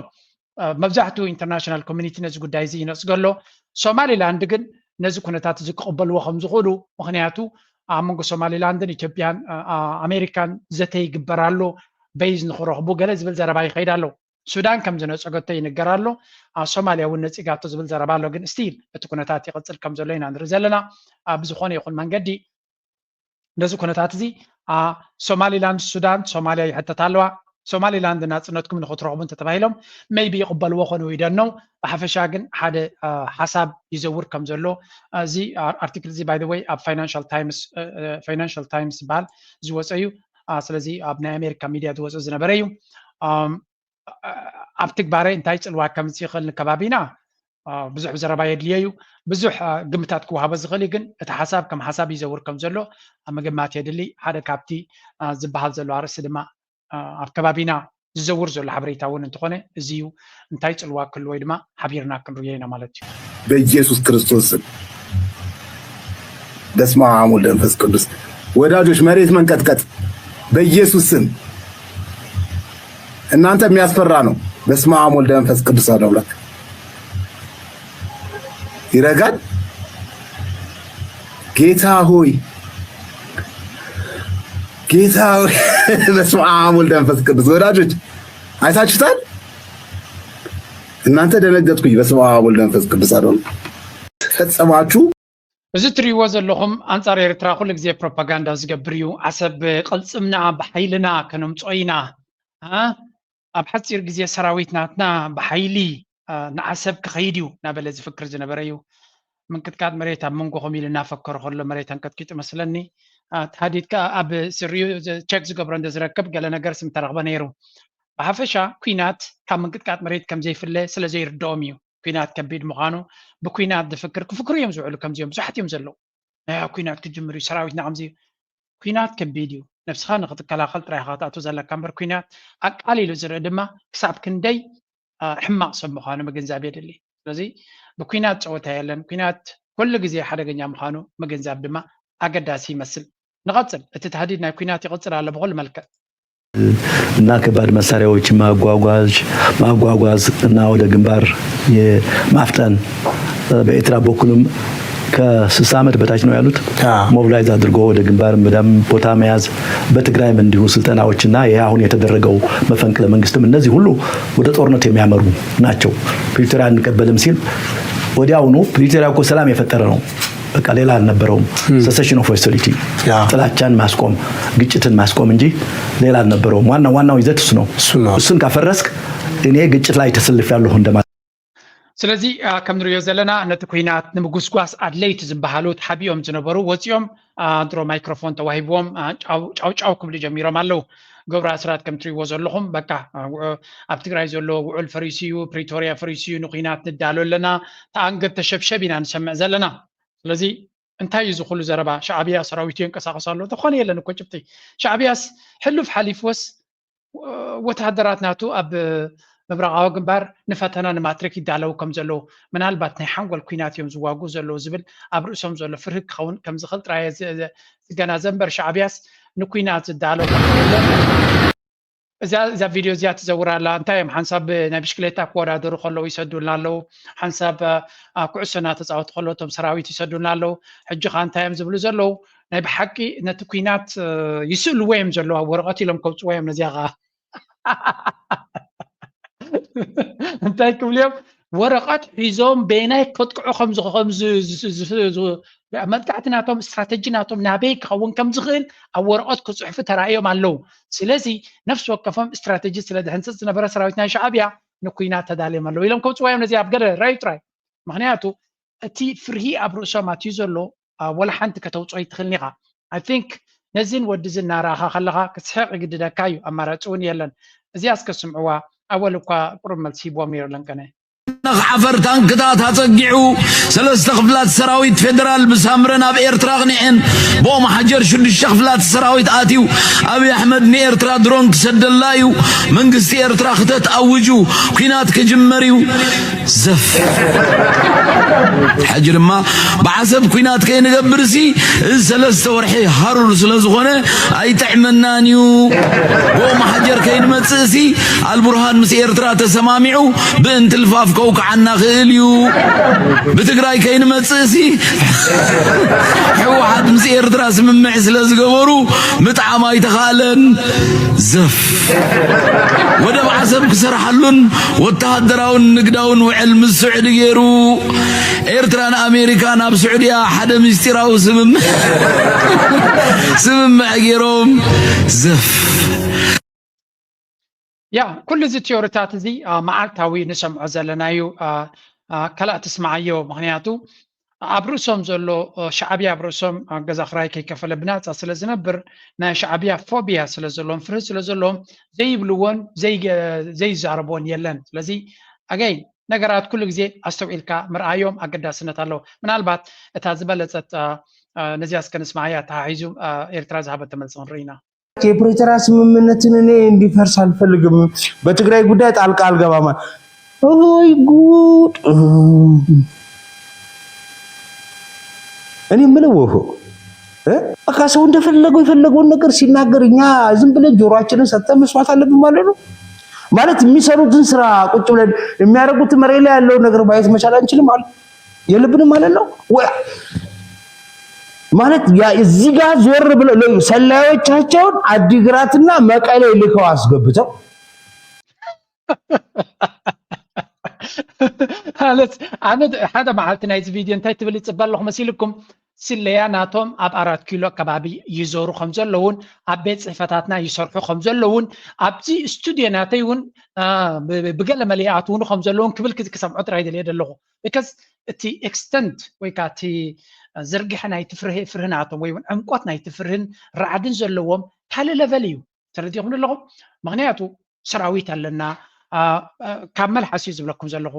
መብዛሕትኡ ኢንተርናሽናል ኮሚኒቲ ነዚ ጉዳይ እዚ ይነፅጎ ኣሎ ሶማሊላንድ ግን ነዚ ኩነታት እዚ ክቕበልዎ ከም ዝኽእሉ ምክንያቱ ኣብ መንጎ ሶማሊላንድን ኢትዮጵያን ኣሜሪካን ዘተ ይግበር ኣሎ በይዝ ንክረኽቡ ገለ ዝብል ዘረባ ይኸይድ ኣሎ ሱዳን ከም ዝነጸገቶ ይንገር ኣሎ። ሶማልያ እውን ነጺጋቶ ዝብል ዘረባ ኣሎ። ግን ስቲል እቲ ኩነታት ይቕጽል ከም ዘሎ ኢና ንርኢ ዘለና። ብዝኾነ ይኹን መንገዲ ነዚ ኩነታት እዚ ሶማሊላንድ፣ ሱዳን፣ ሶማልያ ይሕተታ ኣለዋ። ሶማሊላንድ ናፅነትኩም ንክትረኽቡ እንተተባሂሎም ሜይቢ ይቕበልዎ ኮኑ ይደነው። ብሓፈሻ ግን ሓደ ሓሳብ ይዘውር ከም ዘሎ እዚ ኣርቲክል እዚ ባይ ወይ ኣብ ፋይናንሻል ታይምስ ዝበሃል ዝወፀ እዩ። ስለዚ ኣብ ናይ ኣሜሪካ ሚድያ ዝወፀ ዝነበረ እዩ። ኣብ ትግባረ እንታይ ፅልዋ ከምፅእ ይኽእል ንከባቢና ብዙሕ ዘረባ የድልዮ እዩ። ብዙሕ ግምታት ክወሃቦ ዝኽእል እዩ። ግን እቲ ሓሳብ ከም ሓሳብ ይዘውር ከም ዘሎ ኣብ ምግማት የድሊ። ሓደ ካብቲ ዝበሃል ዘሎ ኣርእስቲ ድማ ኣብ ከባቢና ዝዘውር ዘሎ ሓበሬታ እውን እንተኾነ እዚ እዩ። እንታይ ፅልዋ ክህልዎ ወይ ድማ ሓቢርና ክንርእዮ ኢና ማለት እዩ። በኢየሱስ ክርስቶስ ስም በስመ አብ ወወልድ ወመንፈስ ቅዱስ። ወዳጆች መሬት መንቀጥቀጥ በኢየሱስ ስም። እናንተ የሚያስፈራ ነው። በስመ አብ ወልድ መንፈስ ቅዱስ አሐዱ አምላክ። ይረጋል ጌታ ሆይ ጌታ ሆይ። በስመ አብ ወልድ መንፈስ ቅዱስ። ወዳጆች አይታችሁታል? እናንተ ደነገጥኩኝ። በስመ አብ ወልድ መንፈስ ቅዱስ አሐዱ ፈጸማችሁ። እዚ ትሪእዎ ዘለኹም ኣንጻር ኤርትራ ኩሉ ግዜ ፕሮፓጋንዳ ዝገብር እዩ። ዓሰብ ቅልጽምና ብሓይልና ከነምጽኦ ኢና። ኣብ ሓጺር ግዜ ሰራዊት ናትና ብሓይሊ ንዓሰብ ክኸይድ እዩ እናበለ ዝፍክር ዝነበረ እዩ። ምንቅጥቃጥ መሬት ኣብ መንጎኹም ኢሉ እናፈከረ ከሎ መሬት ኣንቀጥቂጡ መስለኒ። ተሃዲድ ከኣ ኣብ ስሪኡ ቸክ ዝገብሮ እንተ ዝረክብ ገለ ነገር ስም ተረኽበ ነይሩ። ብሓፈሻ ኲናት ካብ ምንቅጥቃጥ መሬት ከም ዘይፍለ ስለ ዘይርድኦም እዩ። ኲናት ከቢድ ምዃኑ ብኲናት ዝፍክር ክፍክሩ እዮም ዝውዕሉ። ከምዚኦም ብዙሓት እዮም ዘለዉ። ናይ ኲናት ክጅምር እዩ ሰራዊትና ከምዚ ኲናት ከቢድ እዩ። ነብስኻ ንክትከላኸል ጥራይ ኢኻ ክትኣቱ ዘለካ እምበር ኲናት ኣቃሊሉ ዝርኢ ድማ ክሳብ ክንደይ ሕማቕ ሰብ ምዃኑ ምግንዛብ የድሊ። ስለዚ ብኲናት ፀወታ የለን። ኲናት ኩሉ ግዜ ሓደገኛ ምዃኑ ምግንዛብ ድማ ኣገዳሲ ይመስል። ንቐፅል። እቲ ታህዲድ ናይ ኲናት ይቕፅል ኣሎ ብኹሉ መልክዕ። እና ከባድ መሳሪያዎች ማጓጓዝ ማጓጓዝ እና ወደ ግንባር የማፍጠን በኤርትራ በኩልም ከስልሳ ዓመት በታች ነው ያሉት ሞብላይዝ አድርጎ ወደ ግንባር በደም ቦታ መያዝ በትግራይም እንዲሁ ስልጠናዎች እና ይሄ አሁን የተደረገው መፈንቅለ መንግስትም እነዚህ ሁሉ ወደ ጦርነት የሚያመሩ ናቸው። ፕሪቶሪያ አንቀበልም ሲል ወዲያውኑ ፕሪቶሪያ እኮ ሰላም የፈጠረ ነው። በቃ ሌላ አልነበረውም። cessation of hostility ጥላቻን ማስቆም ግጭትን ማስቆም እንጂ ሌላ አልነበረውም። ዋና ዋናው ይዘት እሱ ነው። እሱን ካፈረስክ እኔ ግጭት ላይ ተሰልፌያለሁ እንደማለት። ስለዚ ከም ንሪኦ ዘለና ነቲ ኩናት ንምጉስጓስ ኣድለይቲ ዝበሃሉ ተሓቢኦም ዝነበሩ ወፂኦም ድሮ ማይክሮፎን ተዋሂብዎም ጫው ጫው ክብሉ ጀሚሮም ኣለዉ። ገብሩ ኣስራት ከም ትሪእዎ ዘለኹም በቃ ኣብ ትግራይ ዘሎ ውዑል ፈሪሱ እዩ፣ ፕሪቶርያ ፈሪሱ እዩ፣ ንኩናት ንዳሎ ኣለና፣ ተኣንገድ ተሸብሸብ ኢና ንሰምዕ ዘለና። ስለዚ እንታይ እዩ ዝኹሉ ዘረባ? ሻዕብያ ሰራዊቱ የንቀሳቐስ ኣሎ። ዝኾነ የለን እኮ ጭብጢ። ሻዕብያስ ሕሉፍ ሓሊፍዎስ ወተሃደራት ናቱ ኣብ ምብራቓዊ ግንባር ንፈተና ንማትሪክ ይዳለዉ ከም ዘለዉ ምናልባት ናይ ሓንጎል ኩናት እዮም ዝዋግኡ ዘለዉ ዝብል ኣብ ርእሶም ዘሎ ፍርሂ ክኸውን ከም ዝኽእል ጥራይ ዝገናዘብ እምበር ሻዕብያስ ንኩናት ዝዳለው ከም ዘየለ እዛ እዛ ቪድዮ እዚኣ ትዘውር ኣላ። እንታይ እዮም ሓንሳብ ናይ ብሽክሌታ ክወዳደሩ ከለዉ ይሰዱልና ኣለዉ፣ ሓንሳብ ኩዕሶ እናተፃወቱ ከለዉ እቶም ሰራዊት ይሰዱልና ኣለዉ። ሕጂ ኸ እንታይ እዮም ዝብሉ ዘለዉ? ናይ ብሓቂ ነቲ ኩናት ይስእልዎ እዮም ዘለዉ፣ ኣብ ወረቐት ኢሎም ከውፅዎ እዮም ነዚኣ ኸዓ እንታይ ክብሉ እዮም? ወረቐት ሒዞም በየናይ ከጥቅዑ ከም መጥቃዕቲ ናቶም ስትራተጂ ናቶም ናበይ ክኸውን ከም ዝኽእል ኣብ ወረቐት ክፅሕፉ ተራእዮም ኣለዉ። ስለዚ ነፍሲ ወከፎም ስትራተጂ ስለ ዝሕንፅፅ ዝነበረ ሰራዊት ናይ ሻዕብያ ንኩናት ተዳልዮም ኣለዉ ኢሎም ከውፅዋ እዮም። ነዚ ኣብ ገለ ራዩ ጥራይ ምክንያቱ እቲ ፍርሂ ኣብ ርእሶም ኣትዩ ዘሎ ወላ ሓንቲ ከተውፅኦ ይትኽእልን ኢኻ። I think ነዚን ወዲ ዝን እናረኣኻ ከለኻ ክትስሕቕ ይግድደካ እዩ፣ ኣማራፂ እውን የለን። እዚኣ እስከ ስምዕዋ። ኣወል እኳ ቁሩብ መልሲ ሂብዎም ነይሩ ለንቀነ። ዓፈር ታንክታት ኣጸጊዑ ሰለስተ ክፍላት ሰራዊት ፌደራል ብሳምረ ናብ ኤርትራ ኣቕኒዐን። ብኦም ሓጀር ሽዱሽተ ክፍላት ሰራዊት ኣትዩ ኣብይ ኣሕመድ ንኤርትራ ድሮን ክሰደላ እዩ መንግስቲ ኤርትራ ክተት ኣውጁ ኲናት ክጅመር እዩ። ዘፍ ሕጂ ድማ ብዓሰብ ኲናት ከይንገብርሲ እዚ ሰለስተ ወርሒ ሃሩር ስለ ዝኾነ ኣይጥዕመናን እዩ። ብኦም ሓጀር ከይንመጽእሲ ኣልቡርሃን ምስ ኤርትራ ተሰማሚዑ ብእንትልፋፍ ከው ክዓና ክእል እዩ። ብትግራይ ከይንመጽእሲ ህወሓት ምስ ኤርትራ ስምምዕ ስለ ዝገበሩ ምጥዓም ኣይተኻእለን። ዘፍ ወደብ ዓሰብ ክሰርሓሉን ወተሃደራውን ንግዳውን ውዕል ምስ ስዑዲ ገይሩ ኤርትራን ኣሜሪካን ኣብ ስዑድያ ሓደ ምስጢራዊ ስምምዕ ስምምዕ ገይሮም። ዘፍ ያ ኩሉ እዚ ቲዮሪታት እዚ መዓልታዊ ንሰምዖ ዘለና እዩ። ከላእ ትስምዓዮ። ምክንያቱ ኣብ ርእሶም ዘሎ ሻዕብያ ኣብ ርእሶም ገዛ ክራይ ከይከፈለ ብናፃ ስለ ዝነብር ናይ ሻዕብያ ፎቢያ ስለ ዘለዎም ፍርህ ስለ ዘለዎም ዘይብልዎን ዘይዛረብዎን የለን። ስለዚ ኣገይ ነገራት ኩሉ ግዜ ኣስተውዒልካ ምርኣዮም ኣገዳስነት ኣለዎ። ምናልባት እታ ዝበለፀት ነዚያ እስከ ንስምዓያ ተሓሒዙ ኤርትራ ዝሃበቶ መልሲ ክንርኢ ኢና። የፕሪቶሪያ ስምምነትን እኔ እንዲፈርስ አልፈልግም። በትግራይ ጉዳይ ጣልቃ አልገባም። ወይ ጉድ! እኔ የምለው እኮ እ በቃ ሰው እንደፈለገው የፈለገውን ነገር ሲናገር እኛ ዝም ብለን ጆሮአችንን ሰጥተን መስማት አለብን ማለት ነው። ማለት የሚሰሩትን ስራ ቁጭ ብለን የሚያደርጉትን መሬት ላይ ያለውን ነገር ማየት መቻል አንችልም ማለት የለብንም ማለት ነው። ማለት እዚህ ጋር ዞር ብለው ሰላዮቻቸውን አዲግራትና መቀሌ ልከው አስገብተው ማለት ኣነ ሓደ መዓልቲ ናይዚ ቪድዮ እንታይ ትብል ይፅበ ኣለኹ መሲልኩም? ስለያ ናቶም ኣብ ኣራት ኪሎ ኣከባቢ ይዞሩ ከም ዘለውን ኣብ ቤት ፅሕፈታትና ይሰርሑ ከም ዘለውን ኣብዚ ስቱድዮ ናተይ እውን ብገለ መለ ይኣትውኑ ከም ዘለውን ክብል ክሰምዖ ጥራይ ደልየ ደለኹ። Because እቲ extent ወይ ከዓ እቲ ዝርግሐ ናይቲ ፍርህ ፍርህናቶም ወይ እውን ዕምቆት ናይቲ ፍርህን ራዕድን ዘለዎም ካልእ level እዩ። ተረዲኹም ኣለኹም? ምክንያቱ ሰራዊት ኣለና። ካብ መልሓስ እዩ ዝብለኩም ዘለኹ።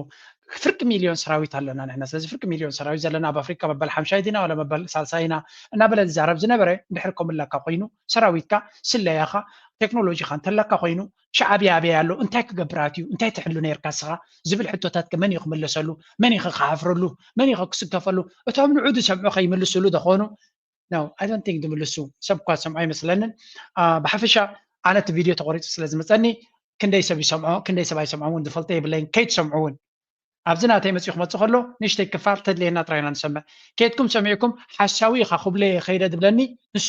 ፍርቂ ሚልዮን ሰራዊት ኣለና ንሕና። ስለዚ ፍርቂ ሚልዮን ሰራዊት ዘለና ኣብ ኣፍሪቃ መበል ሓምሻይ ዲና ዋላ መበል ሳልሳይ ኢና እናበለ ዝዛረብ ዝነበረ እንድሕር ከምለካ ኮይኑ ሰራዊትካ ስለያኻ ቴክኖሎጂኻ እንተለካ ኮይኑ ሻዕብያ ኣበይ ኣሎ እንታይ ክገብራት እዩ እንታይ ትሕሉ ነርካ ስኻ ዝብል ሕቶታት ከ መን እዩ ክምለሰሉ መን እዩ ክሓፍረሉ መን እዩ ክስከፈሉ እቶም ንዑ ዝሰምዑ ከይምልስሉ ዝኾኑ no I don't think ዝምልሱ ሰብ እኳ ዝሰምዖ ኣይመስለንን። ብሓፈሻ ኣነ እቲ ቪድዮ ተቆሪፁ ስለ ዝመፀኒ ክንደይ ሰብ ይሰምዖ ክንደይ ሰብ ኣይሰምዖ እውን ዝፈልጦ የብለይን። ከይትሰምዑ እውን ኣብዚ ናተይ መፂኡ ክመፅእ ከሎ ንእሽተይ ክፋል ተድልየና ጥራይና ንሰምዕ። ከይትኩም ሰሚዕኩም ሓሳዊ ኢኻ ክብሎ እየ ከይደ ዝብለኒ ንሱ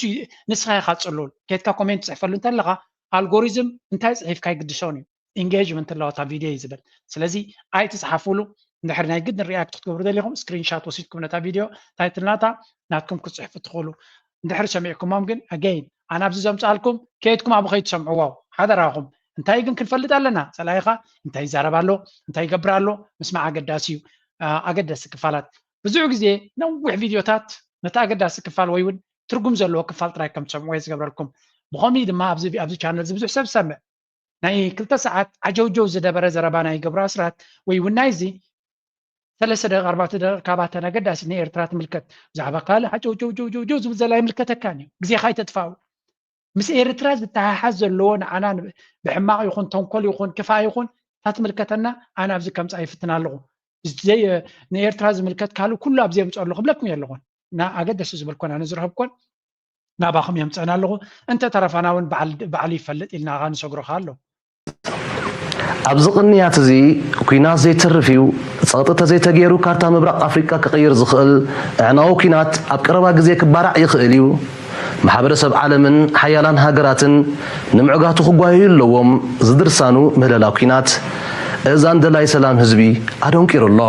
ንስኻ ኢኻ ፅሉል ከይትካ ኮሜንት ትፅሕፈሉ እንተለኻ ኣልጎሪዝም እንታይ ፅሒፍካ ይግድሶን እዩ። Engagement ኣለዋ እታ ቪድዮ እዩ ዝብል። ስለዚ ኣይትፅሓፉሉ። እንድሕር ናይ ግድን react ክትገብሩ ደሊኹም screenshot ወሲድኩም ነታ ቪድዮ title ናታ ናትኩም ክትፅሕፉ ትኽእሉ። እንድሕር ሰሚዕኩሞም ግን again ኣነ ኣብዚ ዘምፅኣልኩም ከይድኩም ኣብኡ ከይትሰምዕዎ ሓደራኹም። እንታይ ግን ክንፈልጥ ኣለና ፀላኢኻ እንታይ ይዛረብ ኣሎ እንታይ ይገብር ኣሎ ምስማዕ ኣገዳሲ እዩ። ኣገደስቲ ክፋላት ብዙሕ ግዜ ነዊሕ ቪድዮታት ነቲ ኣገዳሲ ክፋል ወይ እውን ትርጉም ዘለዎ ክፋል ጥራይ ከም ትሰምዕዎ እየ ዝገብረልኩም። ብኸምኡ ድማ ኣብዚ ኣብዚ ቻነል እዚ ብዙሕ ሰብ ዝሰምዕ ናይ ክልተ ሰዓት ዓጀውጀው ዝደበረ ዘረባ ናይ ገብሩ ኣስራት ወይ እውን ናይዚ ሰለስተ ደቂቕ ኣርባዕተ ደቂቕ ካባተን ኣገዳሲ ንኤርትራ ትምልከት ብዛዕባ ካልእ ዓጀውጀውጀውጀው ዝብል ዘላ ኣይምልከተካን እዩ። ግዜኻ ኣይተጥፋኡ። ምስ ኤርትራ ዝተሓሓዝ ዘለዎ ንዓና ብሕማቕ ይኹን ተንኮል ይኹን ክፋእ ይኹን ታትምልከተና ኣነ ኣብዚ ከምፃ ይፍትን ኣለኹ። ንኤርትራ ዝምልከት ካልእ ኩሉ ኣብዚ የምፅኦ ኣለኹ ብለኩም የለኹን። ና ኣገደሲ ዝበልኮን ኣነ ዝረኸብኮን ናባኹም የምፀን ኣለኹ። እንተ ተረፋና እውን ባዕሉ ይፈልጥ ኢልና ኸዓ ንሰግሮ ኸዓ ኣሎ። ኣብዚ ቅንያት እዚ ኲናት ዘይተርፍ እዩ፣ ጸቕጢ ተዘይተገይሩ ካርታ ምብራቕ ኣፍሪቃ ክቕይር ዝኽእል ኣዕናዊ ኲናት ኣብ ቀረባ ግዜ ክባራዕ ይኽእል እዩ። ማሕበረሰብ ዓለምን ሓያላን ሃገራትን ንምዕጋቱ ክጓየዩ ኣለዎም ዝድርሳኑ ምህለላ ኲናት እዛን ደላይ ሰላም ህዝቢ ኣደንቂሩ ኣሎ።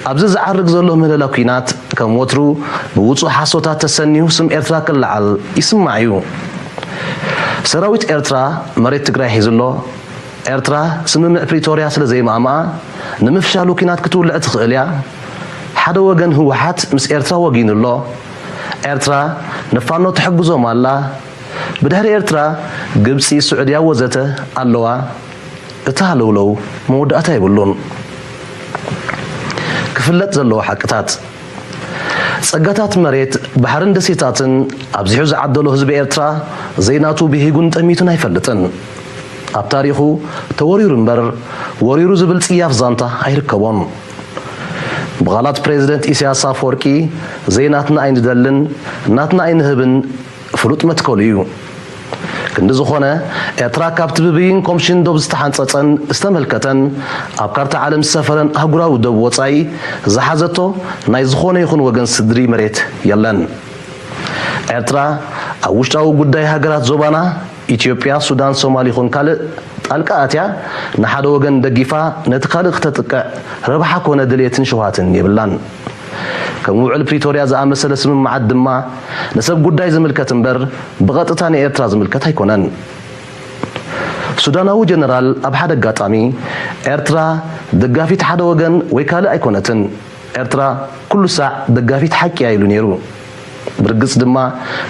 ኣብዚ ዝዓርግ ዘሎ ምህለላ ኲናት ከም ወትሩ ብውጹእ ሓሶታት ተሰንዩ ስም ኤርትራ ክለዓል ይስማዕ እዩ። ሰራዊት ኤርትራ መሬት ትግራይ ሒዙ ኣሎ። ኤርትራ ስምምዕ ፕሪቶርያ ስለ ዘይማእመኣ ንምፍሻሉ ኲናት ክትውልዕ ትኽእል እያ። ሓደ ወገን ህወሓት ምስ ኤርትራ ወጊኑ ኣሎ። ኤርትራ ንፋኖ ትሕግዞም ኣላ። ብድሕሪ ኤርትራ ግብጺ፣ ስዑድያ ወዘተ ኣለዋ። እቲ ሃለውለው መወዳእታ የብሉን። ክፍለጥ ዘለዎ ሓቅታት፣ ጸጋታት መሬት፣ ባሕርን ደሴታትን ኣብዚሑ ዝዓደሎ ህዝቢ ኤርትራ ዘይናቱ ብሂጉን ጠሚቱን ኣይፈልጥን። ኣብ ታሪኹ ተወሪሩ እምበር ወሪሩ ዝብል ጽያፍ ዛንታ ኣይርከቦን። ብቓላት ፕሬዝደንት ኢሳያስ ኣፈወርቂ ዘይናትና ኣይንደልን ናትና ኣይንህብን ፍሉጥ መትከሉ እዩ። ክንዲ ዝኾነ፣ ኤርትራ ካብቲ ብብይን ኮምሽን ዶብ ዝተሓንጸጸን ዝተመልከተን ኣብ ካርታ ዓለም ዝሰፈረን ኣህጉራዊ ዶብ ወጻኢ ዝሓዘቶ ናይ ዝኾነ ይኹን ወገን ስድሪ መሬት የለን። ኤርትራ ኣብ ውሽጣዊ ጉዳይ ሃገራት ዞባና፣ ኢትዮጵያ፣ ሱዳን፣ ሶማል ይኹን ካልእ፣ ጣልቃ ኣትያ ንሓደ ወገን ደጊፋ ነቲ ካልእ ክተጥቅዕ ረብሓ ኮነ ድልየትን ሽውሃትን የብላን። ከም ውዕል ፕሪቶርያ ዝኣመሰለ ስምምዓት ድማ ንሰብ ጉዳይ ዝምልከት እምበር ብቐጥታ ንኤርትራ ዝምልከት ኣይኮነን። ሱዳናዊ ጀነራል ኣብ ሓደ ኣጋጣሚ፣ ኤርትራ ደጋፊት ሓደ ወገን ወይ ካልእ ኣይኮነትን፣ ኤርትራ ኩሉ ሳዕ ደጋፊት ሓቂ እያ ኢሉ ነይሩ። ብርግጽ ድማ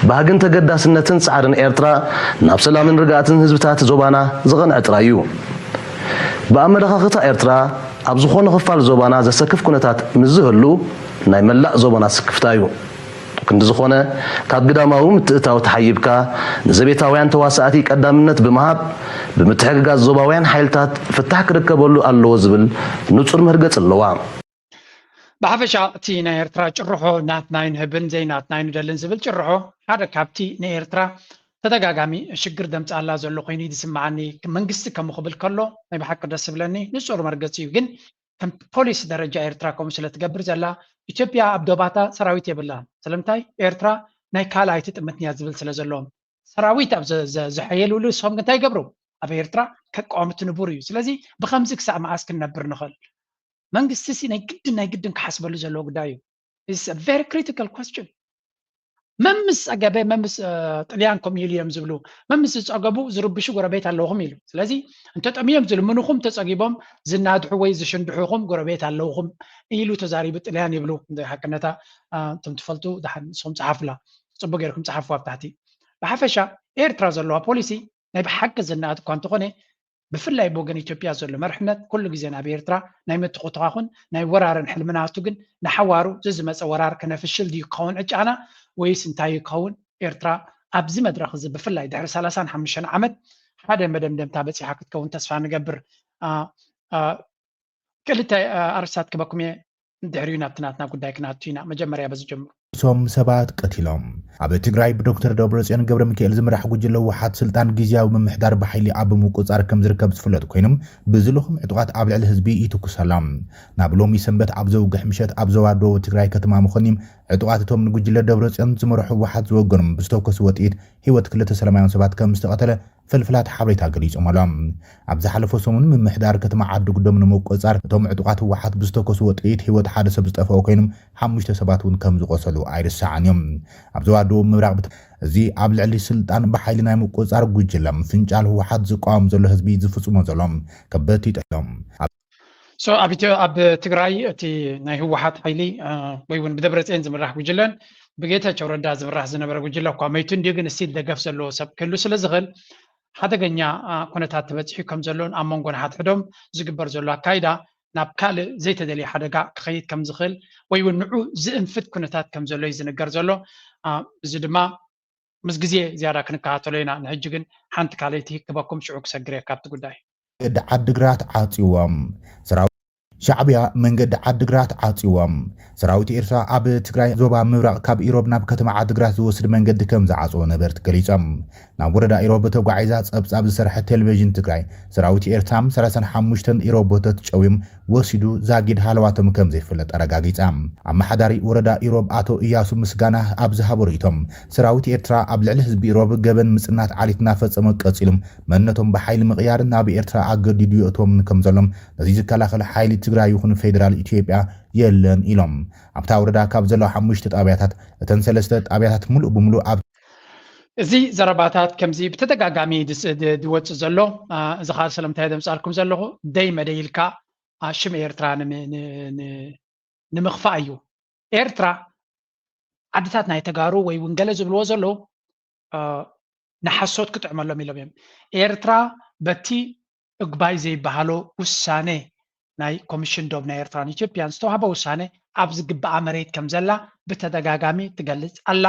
ባህግን ተገዳስነትን ጻዕርን ኤርትራ ናብ ሰላምን ርግኣትን ህዝብታት ዞባና ዝቐንዐ ጥራይ እዩ። ብኣመለኻኽታ ኤርትራ ኣብ ዝኾነ ክፋል ዞባና ዘሰክፍ ኩነታት ምስ ዝህሉ ናይ መላእ ዞባና ስክፍታ እዩ። ክንዲ ዝኾነ ካብ ግዳማዊ ምትእታው ተሓይብካ ንዘቤታውያን ተዋሳእቲ ቀዳምነት ብምሃብ ብምትሕግጋዝ ዞባውያን ሓይልታት ፍታሕ ክርከበሉ ኣለዎ ዝብል ንጹር መርገጽ ኣለዋ። ብሓፈሻ እቲ ናይ ኤርትራ ጭርሖ ናትና ኣይንህብን ዘይናትና ኣይንደልን ዝብል ጭርሖ ሓደ ካብቲ ንኤርትራ ተደጋጋሚ ሽግር ደምጻላ ዘሎ ኮይኑ እዩ ዝስምዓኒ። መንግስቲ ከምኡ ክብል ከሎ ናይ ብሓቂ ደስ ዝብለኒ ንጹር መርገጺ እዩ። ግን ከም ፖሊሲ ደረጃ ኤርትራ ከምኡ ስለ ትገብር ዘላ ኢትዮጵያ ኣብ ዶባታ ሰራዊት የብላን። ስለምንታይ? ኤርትራ ናይ ካልኣይ ትጥምትንያ ዝብል ስለ ዘለዎም ሰራዊት ኣብ ዘ- ዘ- ዘሐየልሉ እሶም እንታይ ይገብሩ? ኣብ ኤርትራ ከቃወምቲ ንቡር እዩ። ስለዚ ብኸምዚ ክሳዕ መዓስ ክንነብር ንኽእል? መንግስቲ ሲ ናይ ግድን ናይ ግድን ክሓስበሉ ዘለዎ ጉዳይ እዩ። It's a very critical question። መምስ ጸገበ መምስ እ፣ ጥልያን ከምኡ ኢሉ እዮም ዝብሉ። መምስ ዝጸገቡ ዝርብሹ ጎረቤት ኣለውኹም ኢሉ። ስለዚ እንተጠምዮም ዝልምኑኹም ተጸጊቦም ዝናድሑ ወይ ዝሽንድሑኹም ጎረቤት ኣለውኹም ኢሉ ተዛሪቡ ጥልያን ይብሉ። እንደ ሓቅነታ እ፣ እንቶም ትፈልጡ ደሓን ንስኹም ጸሓፉላ። ጽቡቅ ጌርኩም ጸሓፉ ኣብ ታሕቲ። ብሓፈሻ ኤርትራ ዘለዋ ፖሊሲ ናይ ብሓቂ ዝነኣድ እኳ እንተኾነ ብፍላይ ብወገን ኢትዮጵያ ዘሎ መርሕነት ኩሉ ግዜ ናብ ኤርትራ ናይ ምትኹትኻኹን ናይ ወራርን ሕልሚ ናቱ ግን ንሓዋሩ ዝዝመፀ ወራር ከነፍሽል ድዩ ክኸውን ዕጫና ወይስ እንታይ እዩ ክኸውን? ኤርትራ ኣብዚ መድረኽ እዚ ብፍላይ ድሕሪ ሰላሳን ሓሙሽተን ዓመት ሓደ መደምደምታ በፂሓ ክትከውን ተስፋ ንገብር። አ፣ አ፣ ክልተ አ፣ ኣርስታት ክበኩም እየ። ድሕሪኡ ናብቲ ናትና ጉዳይ ክነኣቱ ኢና። መጀመርያ በዚ ጀምሩ። ሶም ሰባት ቀቲሎም። ኣብ ትግራይ ብዶክተር ደብረጽዮን ገብረ ሚካኤል ዝምራሕ ጉጅለ ህወሓት ስልጣን ግዝያዊ ምምሕዳር ብሓይሊ ኣብ ምቁጻር ከም ዝርከብ ዝፍለጥ ኮይኖም ብዝልኹም ዕጡቓት ኣብ ልዕሊ ህዝቢ ይትኩስ ኣሎ። ናብ ሎሚ ሰንበት ኣብ ዘውግሕ ምሸት ኣብ ዞባ ደቡብ ትግራይ ከተማ መኾኒም ዕጡቓት እቶም ንጉጅለ ደብረጽዮን ዝመርሑ ህወሓት ዝወገኖም ብዝተኮስዎ ጥይት ህይወት ክልተ ሰላማውያን ሰባት ከም ዝተቐተለ ፍልፍላት ሓበሬታ ገሊጾም ኣሎ። ኣብ ዝሓለፈ ሰሙን ምምሕዳር ከተማ ዓዲ ጉዶም ንምቁጻር እቶም ዕጡቓት ህወሓት ብዝተኮስዎ ጥይት ህይወት ሓደ ሰብ ዝጠፍኦ ኮይኑ ሓሙሽተ ሰባት እውን ከም ዝቆሰሉ ኣይርሳዕን እዮም። ኣብ ዞባ ደቡብ ምብራቕ ብት- እዚ ኣብ ልዕሊ ስልጣን ብሓይሊ ናይ ምቁጻር ጉጅለ ምፍንጫል ህወሓት ዝቃወም ዘሎ ህዝቢ ዝፍጽሞ ዘሎ ከበድቲ ጠሎም So ኣብ ኢትዮ ኣብ ትግራይ እቲ ናይ ህወሓት ሓይሊ እ፣ ወይ እውን ብደብረፅዮን ዝምራሕ ጉጅለን ብጌታቸው ረዳ ዝምራሕ ዝነበረ ጉጅለ እኳ መይቱ እንዲዩ ግን እስቲል ደገፍ ዘለዎ ሰብ ክህሉ ስለ ዝኽእል ሓደገኛ እ፣ ኩነታት ተበፂሑ ከም ዘሎን ኣብ መንጎ ንሓድሕዶም ዝግበር ዘሎ ኣካይዳ ናብ ካልእ ዘይተደልየ ሓደጋ ክኸይድ ከም ዝኽእል ወይ እውን ንዑ ዝእንፍት ኩነታት ከም ዘሎ እዩ ዝንገር ዘሎ። እ፣ እዚ ድማ ምስ ግዜ ዝያዳ ክንከታተሎ ኢና። ንሕጂ ግን ሓንቲ ካልኣይቲ ክበኩም ሽዑ ክሰግር እየ ካብቲ ጉዳይ። መንገዲ ዓድግራት ዓጽዎም። ሰራዊት ሻዕብያ መንገዲ ዓድግራት ዓጽዎም። ሰራዊት ኤርትራ ኣብ ትግራይ ዞባ ምብራቕ ካብ ኢሮብ ናብ ከተማ ዓድግራት ዝወስድ መንገዲ ከም ዝዓጽዎ ነበርቲ ገሊጾም። ናብ ወረዳ ኢሮብ ተጓዒዛ ጸብጻብ ዝሰርሐት ቴሌቪዥን ትግራይ ሰራዊት ኤርትራ ሰላሳን ሓሙሽተን ኢሮብ ቦቶት ጨውዮም ወሲዱ ዛጊድ ሃለዋቶም ከም ዘይፍለጥ ኣረጋጊጻ። ኣመሓዳሪ ወረዳ ኢሮብ ኣቶ እያሱ ምስጋና ኣብ ዝሃቦ ርእይቶም ሰራዊት ኤርትራ ኣብ ልዕሊ ህዝቢ ኢሮብ ገበን ምጽናት ዓሌት እናፈጸመ ቀጺሉ መንነቶም ብሓይሊ ምቕያር ናብ ኤርትራ ኣገዲዱ የእትዎም ከም ዘሎ ነዚ ዝከላኸል ሓይሊ ትግራይ ይኹን ፌደራል ኢትዮጵያ የለን ኢሎም። ኣብታ ወረዳ ካብ ዘለዋ ሓሙሽተ ጣብያታት እተን ሰለስተ ጣብያታት ሙሉእ ብሙሉእ ኣብ እዚ ዘረባታት ከምዚ ብተደጋጋሚ ዝወፅእ ዘሎ እዚ ከዓ ስለምንታይ ደምፃልኩም ዘለኹ ደይ መደይ ኢልካ ሽም ኤርትራ ንምኽፋእ እዩ። ኤርትራ ዓድታት ናይ ተጋሩ ወይ እውን ገለ ዝብልዎ ዘለዉ ንሓሶት ክጥዕመሎም ኢሎም እዮም። ኤርትራ በቲ እጉባይ ዘይበሃሎ ውሳነ ናይ ኮሚሽን ዶብ ናይ ኤርትራን ኢትዮጵያን ዝተዋህበ ውሳነ ኣብ ዝግበኣ መሬት ከም ዘላ ብተደጋጋሚ ትገልጽ ኣላ።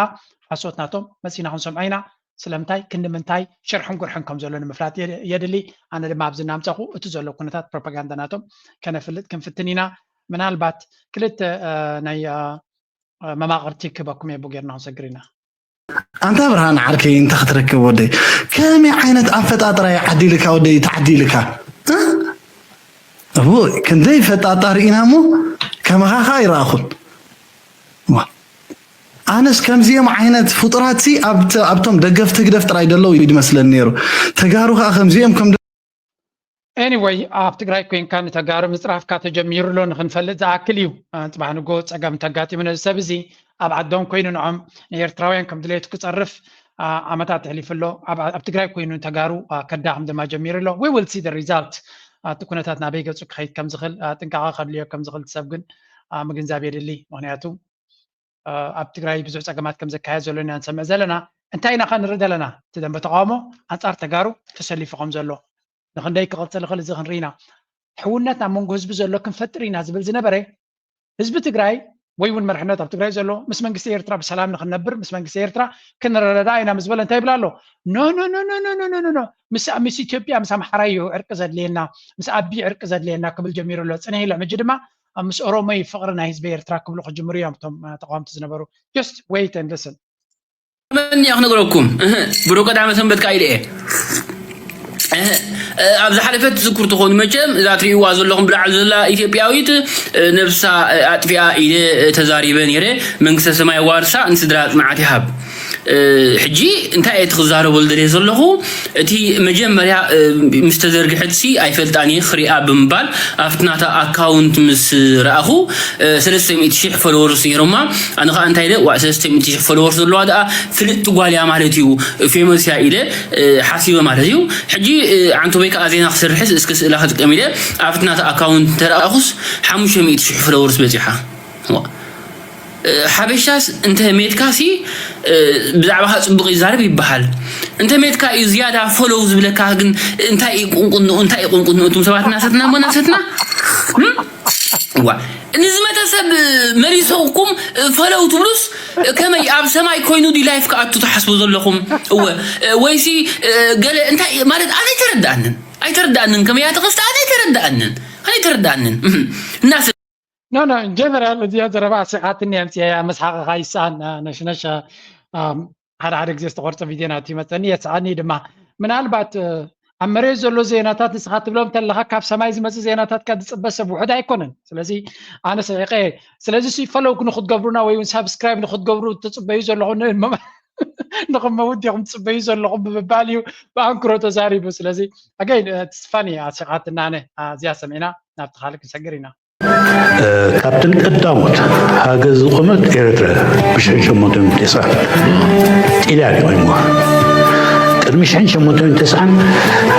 ሓሶት ናቶም መጺና ክንሰምዖ ኢና። ስለምንታይ ክንዲ ምንታይ ሽርሕን ጉርሕን ከም ዘሎ ንምፍላጥ የድሊ። ኣነ ድማ ኣብዚ እናምጻኹ እቲ ዘሎ ኩነታት ፕሮፓጋንዳ ናቶም ከነፍልጥ ክንፍትን ኢና። ምናልባት ክልተ ናይ መማቕርቲ ክበኩም የቡ ጌርና ክንሰግር ኢና። ኣንታ ብርሃን ዓርከይ፣ እንታይ ክትረክብ ወደይ? ከመይ ዓይነት ኣፈጣጥራ እዩ ዓዲልካ ወደይ፣ ተዓዲልካ? እ? እዎ፣ ክንደይ ፈጣጣሪ ኢና እሞ ከማኻ ኸኣ ኣይረኣኹን። ዋ። ኣነስ ከምዚኦም ዓይነት ፍጡራት ሲ ኣብቲ-፣ ኣብቶም ደገፍቲ ህግደፍ ጥራይ ደለዉ እዩ ዝመስለኒ ነይሩ። ተጋሩ ኸኣ ከምዚኦም ከም Anyway፣ ኣብ ትግራይ ኮይንካ ንተጋሩ ምፅራፍካ ተጀሚሩ ኣሎ። ንክንፈልጥ ዝኣክል እዩ። አ፣ ፅባሕ ንጎ ፀገም እንተጋጢሙ ነዚ ሰብ እዚ ኣብ ዓዶም ኮይኑ ንዖም ንኤርትራውያን ከም ድሌቱ ክፀርፍ፣ አ፣ ዓመታት ተሕሊፉ ኣሎ። ኣብ፣ ኣብ ትግራይ ኮይኑ ንተጋሩ፣ አ፣ ከዳኽም ድማ ጀሚሩ ኣሎ። We will see the result። አ፣ እቲ ኩነታት ናበይ ገፁ ክኸይድ ከም ዝኽእል፣ አ፣ ጥንቃቐ ከድልዮ ከም ዝኽእል ሰብ ግን፣ አ፣ ምግንዛብ የድሊ። ምክንያቱ፣ አ፣ ኣብ ትግራይ ብዙሕ ፀገማት ከም ዘካየድ ዘሎ ኢና ንሰምዕ ዘለና። እንታይ ኢና ከ ንርኢ ዘለና? እቲ ደንበ ተቃውሞ ኣንፃር ተጋሩ ተሰሊፉ ከም ዘሎ። ንክንደይ ክቕፅል ይኽእል እዚ ክንርኢ ኢና። ሕውነት ናብ መንጎ ህዝቢ ዘሎ ክንፈጥር ኢና ዝብል ዝነበረ ህዝቢ ትግራይ ወይ እውን መርሕነት ኣብ ትግራይ ዘሎ ምስ መንግስቲ ኤርትራ ብሰላም ንክንነብር ምስ መንግስቲ ኤርትራ ክንረዳዳእ ኢና ምስ በለ እንታይ ይብል ኣሎ? ኖ ኖ ኖ ኖ ኖ ኖ ኖ ኖ ኖ ምስ ምስ ኢትዮጵያ ምስ ኣምሓራ እዩ ዕርቂ ዘድልየና፣ ምስ ኣቢ ዕርቂ ዘድልየና ክብል ጀሚሩ ኣሎ። ፅንሕ ኢሎም ሕጂ ድማ ኣብ ምስ ኦሮሞ እዩ ፍቕሪ ናይ ህዝቢ ኤርትራ ክብሉ ክጅምሩ እዮም እቶም አ፣ ተቃወምቲ ዝነበሩ። Just wait and listen። መን እያ ክነግረኩም? እህ፣ ብሩህ ቀዳመ ሰንበት ከኣ ኢለ እየ። እህ፣ እ፣ ኣብ ዝሓለፈ ትዝክሩ ትኾኑ መቸም፣ እዛ ትርእይዋ ዘለኹም ብላዕሊ ዘላ ኢትዮጵያዊት፣ እ፣ ነብሳ፣ እ፣ ኣጥፊኣ ኢለ፣ እ፣ ተዛሪበ ነይረ። መንግስተ ሰማይ ዋርሳ ንስድራ ጽንዓት ይሃብ። እ፣ ሕጂ እንታይ እየ እቲ ክዛረበሉ ደልየ ዘለኹ? እቲ መጀመርያ፣ እ፣ ምስ ተዘርግሐትሲ ኣይፈልጣን እየ ክሪኣ ብምባል ኣብቲ ናታ ኣካውንት ምስ ረኣኹ፣ እ፣ ሰለስተ ሚእቲ ሽሕ ፎሎወርስ ነይሮማ። ኣነ ኸዓ እንታይ ኢለ፣ ዋ፣ ሰለስተ ሚእቲ ሽሕ ፎሎወርስ ዘለዋ ደኣ ፍልጥቲ ጓል እያ ማለት እዩ፣ ፌመስ እያ ኢለ፣ እ፣ ሓሲበ ማለት እዩ። ሕጂ፣ እ፣ ዓንተቦይ ከዓ ዜና ክሰርሕስ እስከ ስእላ ክጥቀም ኢለ ኣብቲ ናታ ኣካውንት እንተረኣኹስ ሓሙሽተ ሚእቲ ሽሕ ፎሎወርስ በፂሓ። ዋ። እ፣ ሓበሻስ እንተ ሜትካሲ፣ እ፣ ብዛዕባኻ ጽቡቕ ይዛረብ ይበሃል። እንተ ሜትካ እዩ ዝያዳ ፎሎው ዝብለካ ግን እንታይ እዩ ቁንቁንኡ፣ እንታይ እዩ ቁንቁንኡ? እቱም ሰባት እናሰትና እሞ እናሰትና? እም? ዋ፣ ንዝመተ ሰብ መሊሰኩም ፎሎው ትብሉስ ከመይ ኣብ ሰማይ ኮይኑ ድዩ ላይፍ ክኣቱ ትሓስቡ ዘለኹም? እወ፣ ወይሲ ገለ እንታይ ማለት ኣነ ኣይተረድኣንን፣ ኣይተረድኣንን፣ ከመይ እያ ተኸስተ ኣነ ኣይተረድኣንን፣ ኣነ ኣይተረድኣንን። እም፣ እና ኖ ኖ፣ ኢን ጀነራል እዚኣ ዘረባ ኣስሒቓትኒ እያ፣ ኣምፅኣያ መስሓቕኻ ይሰኣን። ነሽነሽ ሓደ ሓደ ግዜ ዝተቆርፀ ቪድዮ ናት ይመፀኒ የስዓኒ ድማ። ምናልባት ኣብ መሬት ዘሎ ዜናታት ንስኻ ትብሎም ተለኻ ካብ ሰማይ ዝመፅእ ዜናታት ካብ ዝፅበ ሰብ ውሑድ ኣይኮነን። ስለዚ ኣነ ስሒቐ። ስለዚ ሲ ፈለውክ ንክትገብሩና ወይ እውን ሳብስክራይብ ንክትገብሩ ትፅበዩ ዘለኹም ንክመውት ዲኹም ትፅበዩ ዘለኹም ብምባል እዩ ብኣንክሮ ተዛሪቡ። ስለዚ ኣገይ ትስፋኒ ኣስሒቓትና ኣነ እዚኣ ሰሚዕና ናብቲ ካልእ ክንሰግር ኢና። ካብተን ቀዳሞት ሃገዝ ዝቆመት ኤርትራ ብሽሕን ሸሞንተን ሚእትን ተስዓን ጥልያን እዩ ቆይምዋ። ቅድሚ ሽሕን ሸሞንተን ሚእትን ተስዓን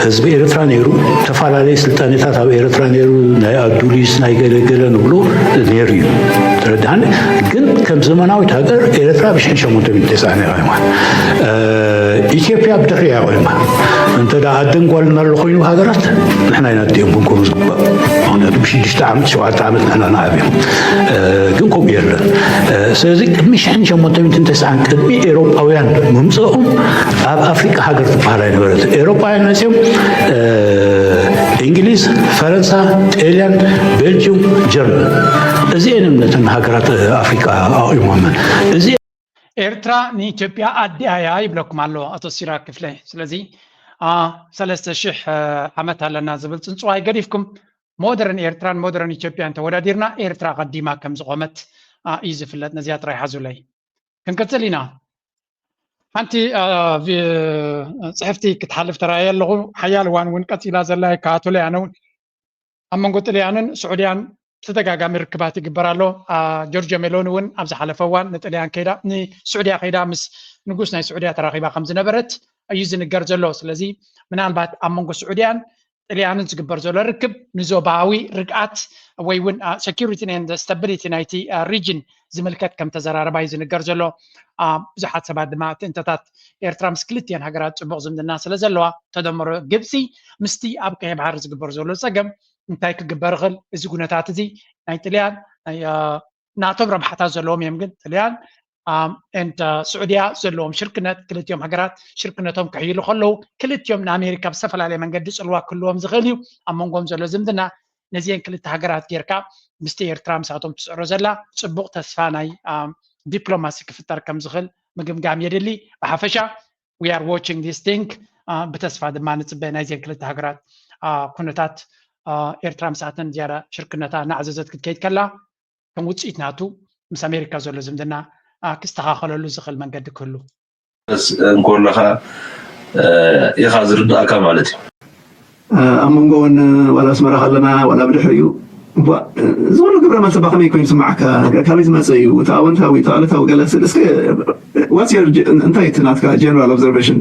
ህዝቢ ኤርትራ ነይሩ፣ ተፈላለየ ስልጣኔታት ኣብ ኤርትራ ነይሩ፣ ናይ ኣዱሊስ ናይ ገለገለ ንብሎ ነይሩ እዩ። ተረዳኒ። ግን ከም ዘመናዊት ሃገር ኤርትራ ብሽሕን ሸሞንተን ሚእትን ተስዓን እያ ቆይማ። ኢትዮጵያ ብድሕሪያ ቆይማ። እንተ ደኣ ኣደን ጓልን ኣሎ ኮይኑ ሃገራት ንሕና ኢና ኣዲኦም ክንኮኑ ዝግባእ። ምክንያቱ ብሽዱሽተ ዓመት ሸውዓተ ዓመት ንሕና ንዓብዮም። ግን ከምኡ የለን። ስለዚ ቅድሚ ሽሕን ሸሞንተ ሚእትን ተስዓን ቅድሚ ኤሮጳውያን ምምፅኦም ኣብ ኣፍሪቃ ሃገር ትበሃል ኣይነበረት። ኤሮጳውያን መፅኦም እንግሊዝ፣ ፈረንሳ፣ ጤልያን፣ ቤልጅዩም፣ ጀርመን እዚኤን እምነተን ሃገራት ኣፍሪቃ ኣቑሞመን። እዚ ኤርትራ ንኢትዮጵያ ኣዲኣ እያ ይብለኩም ኣሎ ኣቶ ሲራክ ክፍለ። ስለዚ አ፣ ሰለስተ ሽሕ ዓመት ኣለና ዝብል ፅንፅዋይ ገዲፍኩም ሞደርን ኤርትራን ሞደርን ኢትዮጵያን ተወዳዲርና ኤርትራ ቀዲማ ከም ዝቆመት አ፣ እዩ ዝፍለጥ። ነዚኣ ጥራይ ሓዙለይ። ክንቅፅል ኢና። ሓንቲ አ፣ ቪ- ፅሕፍቲ ክትሓልፍ ተራእየ ኣለኹ። ሓያል እዋን እውን ቀፂላ ዘላ ይከኣተሉ እያ። ኣነ እውን ኣብ መንጎ ጥልያንን ስዑድያን ተደጋጋሚ ርክባት ይግበር ኣሎ። ጆርጆ ሜሎኒ እውን ኣብ ዝሓለፈ እዋን ንጥልያን ከይዳ ንስዑድያ ከይዳ ምስ ንጉስ ናይ ስዑድያ ተራኺባ ከም ዝነበረት እዩ ዝንገር ዘሎ። ስለዚ ምናልባት ኣብ መንጎ ስዑድያን ጥልያንን ዝግበር ዘሎ ርክብ ንዞባዊ ርግኣት ወይ እውን security and stability ናይቲ region ዝምልከት ከም ተዘራረባ እዩ ዝንገር ዘሎ። ብዙሓት ሰባት ድማ ትእንተታት ኤርትራ ምስ ክልቲአን ሃገራት ፅቡቕ ዝምድና ስለ ዘለዋ ተደምሮ ግብፂ ምስቲ ኣብ ቀይሕ ባሕሪ ዝግበር ዘሎ ፀገም እንታይ ክግበር ይኽእል? እዚ ኩነታት እዚ ናይ ጥልያን ናይ ናቶም ረብሓታት ዘለዎም እዮም። ግን ጥልያን and ስዑድያ ዘለዎም ሽርክነት ክልቲኦም ሃገራት ሽርክነቶም ክሕይሉ ከለዉ ክልቲኦም ንኣሜሪካ ብዝተፈላለየ መንገዲ ፅልዋ ክህልዎም ዝኽእል እዩ። ኣብ መንጎም ዘሎ ዝምድና ነዚአን ክልተ ሃገራት ጌርካ ምስቲ ኤርትራ ምስኣቶም ትፅዕሮ ዘላ ፅቡቕ ተስፋ ናይ ዲፕሎማሲ ክፍጠር ከም ዝኽእል ምግምጋም የድሊ። ብሓፈሻ we are watching this thing። ብተስፋ ድማ ንፅበ ናይዘን ክልተ ሃገራት ኩነታት ኤርትራ ምስኣተን ዝያዳ ሽርክነታ እናዓዘዘት ክትከይድ ከላ ከም ውፅኢት ናቱ ምስ ኣሜሪካ ዘሎ ዝምድና ክስተኻኸለሉ ዝኽእል መንገዲ ክህሉ እንኮለኻ ኢኻ ዝርዳእካ ማለት እዩ። ኣብ መንጎ እውን ዋላ ኣስመራ ከለና ዋላ ብድሕሪኡ ዝኾነ ግብረ መልሲ ከመይ ኮይኑ ስማዓካ? ካበይ ዝመፀ እዩ? እቲ ኣወንታዊ እቲ ኣሉታዊ ገለ ስል እስከ እንታይ እቲ ናትካ general observation?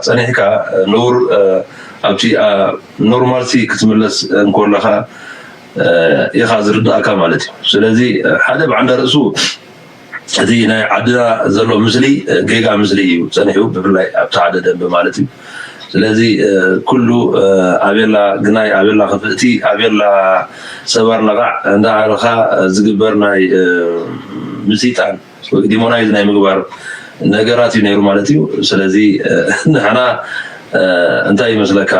ጸኒሕካ ነውር ኣብቲ normalcy ክትምለስ እንኮለኻ ኢኻ ዝርዳእካ ማለት እዩ። ስለዚ ሓደ ብዓንዳ ርእሱ እቲ ናይ ዓድና ዘሎ ምስሊ ጌጋ ምስሊ እዩ ጸኒሑ፣ ብፍላይ ኣብቲ ሓደ ደንበ ማለት እዩ። ስለዚ ኩሉ ኣቤላ ግናይ፣ ኣቤላ ክፍእቲ፣ ኣቤላ ሰባር ነቓዕ እንዳበልካ ዝግበር ናይ ምስይጣን ወይ ዲሞናይዝ ናይ ምግባር ነገራት እዩ ነይሩ ማለት እዩ። ስለዚ ንሕና እንታይ ይመስለካ፣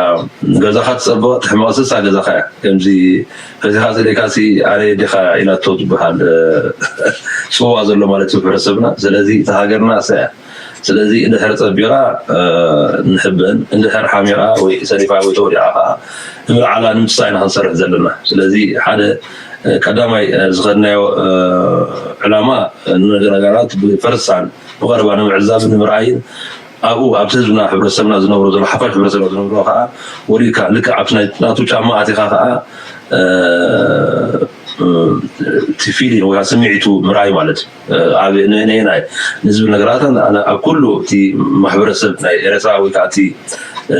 ገዛኻ ትፀብቕ ትሕመቕ ስሳ ገዛኻ እያ። ከምዚ ፈቲኻ ስሌካሲ ኣነ ዲኻ ኢላቶ ዝበሃል ፅዋ ዘሎ ማለት እዩ ሕብረተሰብና። ስለዚ እቲ ሃገርና እሳ እያ። ስለዚ እንድሕር ፀቢቓ ንሕበን፣ እንድሕር ሓሚቓ ወይ ሰኒፋ ወይ ተወዲቓ ከዓ ንምልዓላ ንምስሳ ኢና ክንሰርሕ ዘለና። ስለዚ ሓደ ቀዳማይ ዝኸድናዮ ዕላማ ነገራት ብፈረሳን ብቐረባ ንምዕዛብን ንምርኣይን ኣብኡ ኣብቲ ህዝብና ሕብረተሰብና ዝነብሮ ዘሎ ሓፋሽ ሕብረተሰብና ዝነብሮ ከዓ ወሪድካ ልክዕ ኣብቲ ናቱ ጫማ ኣቲኻ ከዓ እቲ ፊሊን ወይ ስምዒቱ ምርኣይ ማለት እዩ። ኣብ ነየናይ ንዝብል ነገራት ኣብ ኩሉ እቲ ማሕበረሰብ ናይ ኤረትራ ወይ ከዓ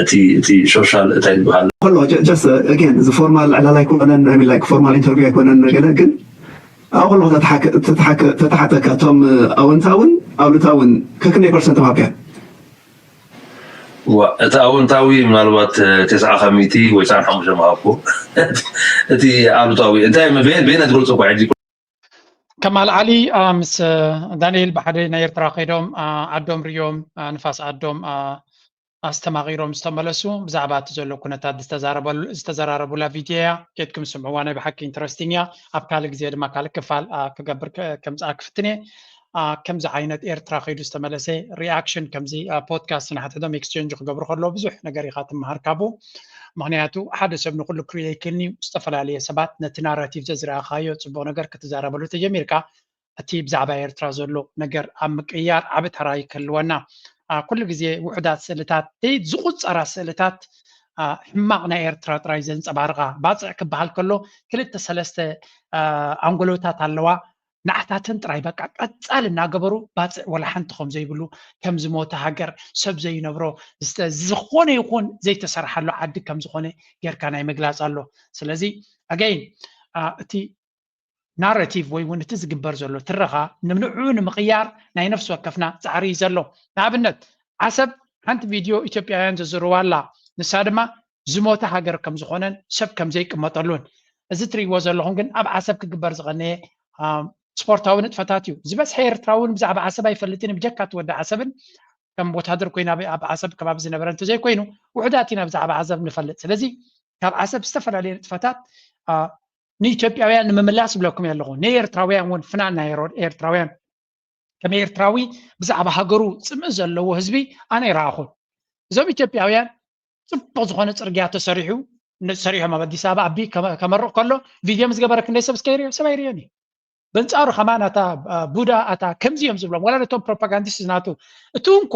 እቲ ሶሻል እንታይ ዝበሃል ከሎ just again እዚ ፎርማል ዕላል ኣይኮነን፣ ፎርማል ኢንተርቪው ኣይኮነን ገለ ግን ኣብ ከለኹ ተተሓተካ እቶም ኣወንታውን ኣሉታውን ከክንደይ ፐርሰንት ምሃብካዮ? እቲ ኣወንታዊ ምናልባት ተስዓ ካብ ሚእቲ ወይ ተስዓን ሓሙሽተን ምሃብኩ። እቲ ኣሉታዊ እንታይ በየን ትገልፆ እኳ ሕጂ ከማል ዓሊ ምስ ዳንኤል ብሓደ ናይ ኤርትራ ከይዶም ዓዶም ርዮም ንፋስ ዓዶም ኣስተማቒሮም ዝተመለሱ ብዛዕባ እቲ ዘሎ ኩነታት ዝተዘራረቡላ ቪድዮ እያ። ኬድኩም ስምዕዋ፣ ናይ ብሓቂ ኢንተረስቲንግ እያ። ኣብ ካልእ ግዜ ድማ ካልእ ክፋል ክገብር ከምፅኣ ክፍትን እየ። ከምዚ ዓይነት ኤርትራ ከይዱ ዝተመለሰ ሪኣክሽን ከምዚ ፖድካስት ንሓድሕዶም ኤክስቼንጅ ክገብሩ ከለዉ ብዙሕ ነገር ኢኻ ትመሃር ካብኡ። ምኽንያቱ ሓደ ሰብ ንኩሉ ክርእዮ ኣይክእልን እዩ። ዝተፈላለየ ሰባት ነቲ ናራቲቭ ዘዝረኣኻዮ ፅቡቕ ነገር ክትዛረበሉ ተጀሚርካ እቲ ብዛዕባ ኤርትራ ዘሎ ነገር ኣብ ምቅይያር ዓቢ ተራ እዩ ክህልወና። ኩሉ ግዜ ውሑዳት ስእልታት፣ ዝቑጸራ ስእልታት ሕማቕ ናይ ኤርትራ ጥራይ ዘንጸባርቓ። ባጽዕ ክበሃል ከሎ ክልተ ሰለስተ ኣንጎሎታት ኣለዋ። ንዓታተን ጥራይ በቃ ቀጻል እናገበሩ ባጽዕ ወላ ሓንቲ ከም ዘይብሉ፣ ከም ዝሞተ ሃገር፣ ሰብ ዘይነብሮ፣ ዝኾነ ይኹን ዘይተሰርሓሉ ዓዲ ከም ዝኾነ ጌርካ ናይ ምግላጽ ኣሎ። ስለዚ ኣገይን እቲ ናረቲቭ ወይ እውን እቲ ዝግበር ዘሎ ትረኻ ንንዕኡ ንምቕያር ናይ ነፍሲ ወከፍና ጻዕሪ እዩ ዘሎ። ንኣብነት ዓሰብ ሓንቲ ቪድዮ ኢትዮጵያውያን ዘዝርዋ ኣላ። ንሳ ድማ ዝሞተ ሃገር ከም ዝኾነን ሰብ ከም ዘይቅመጠሉን። እዚ ትርእይዎ ዘለኹም ግን ኣብ ዓሰብ ክግበር ዝቐነየ ስፖርታዊ ንጥፈታት እዩ። ዝበዝሐ ኤርትራዊ እውን ብዛዕባ ዓሰብ ኣይፈልጥን እዩ ብጀካ እቲ ወዲ ዓሰብን ከም ወታደር ኮይኑ ኣብ ዓሰብ ከባቢ ዝነበረ እንተዘይኮይኑ ውሑዳት ኢና ብዛዕባ ዓሰብ ንፈልጥ። ስለዚ ካብ ዓሰብ ዝተፈላለየ ንጥፈታት ንኢትዮጵያውያን ንምምላስ ይብለኩም ኣለኹ። ንኤርትራውያን እውን ፍናን ናይ ኤርትራውያን ከም ኤርትራዊ ብዛዕባ ሃገሩ ፅምእ ዘለዎ ህዝቢ ኣነ ይረኣኹን። እዞም ኢትዮጵያውያን ፅቡቕ ዝኾነ ፅርግያ ተሰሪሑ ሰሪሖም ኣብ ኣዲስ ኣበባ ኣቢ ከመርቕ ከሎ ቪድዮ ምስ ገበረ ክንደይ ሰብ እስከ ይሪኦ? ሰብ ኣይሪኦን እዩ። በንጻሩ ከማን ኣታ ቡዳ ኣታ ከምዚ እዮም ዝብሎም ዋላ ነቶም ፕሮፓጋንዲስት ናቱ እቲ እንኮ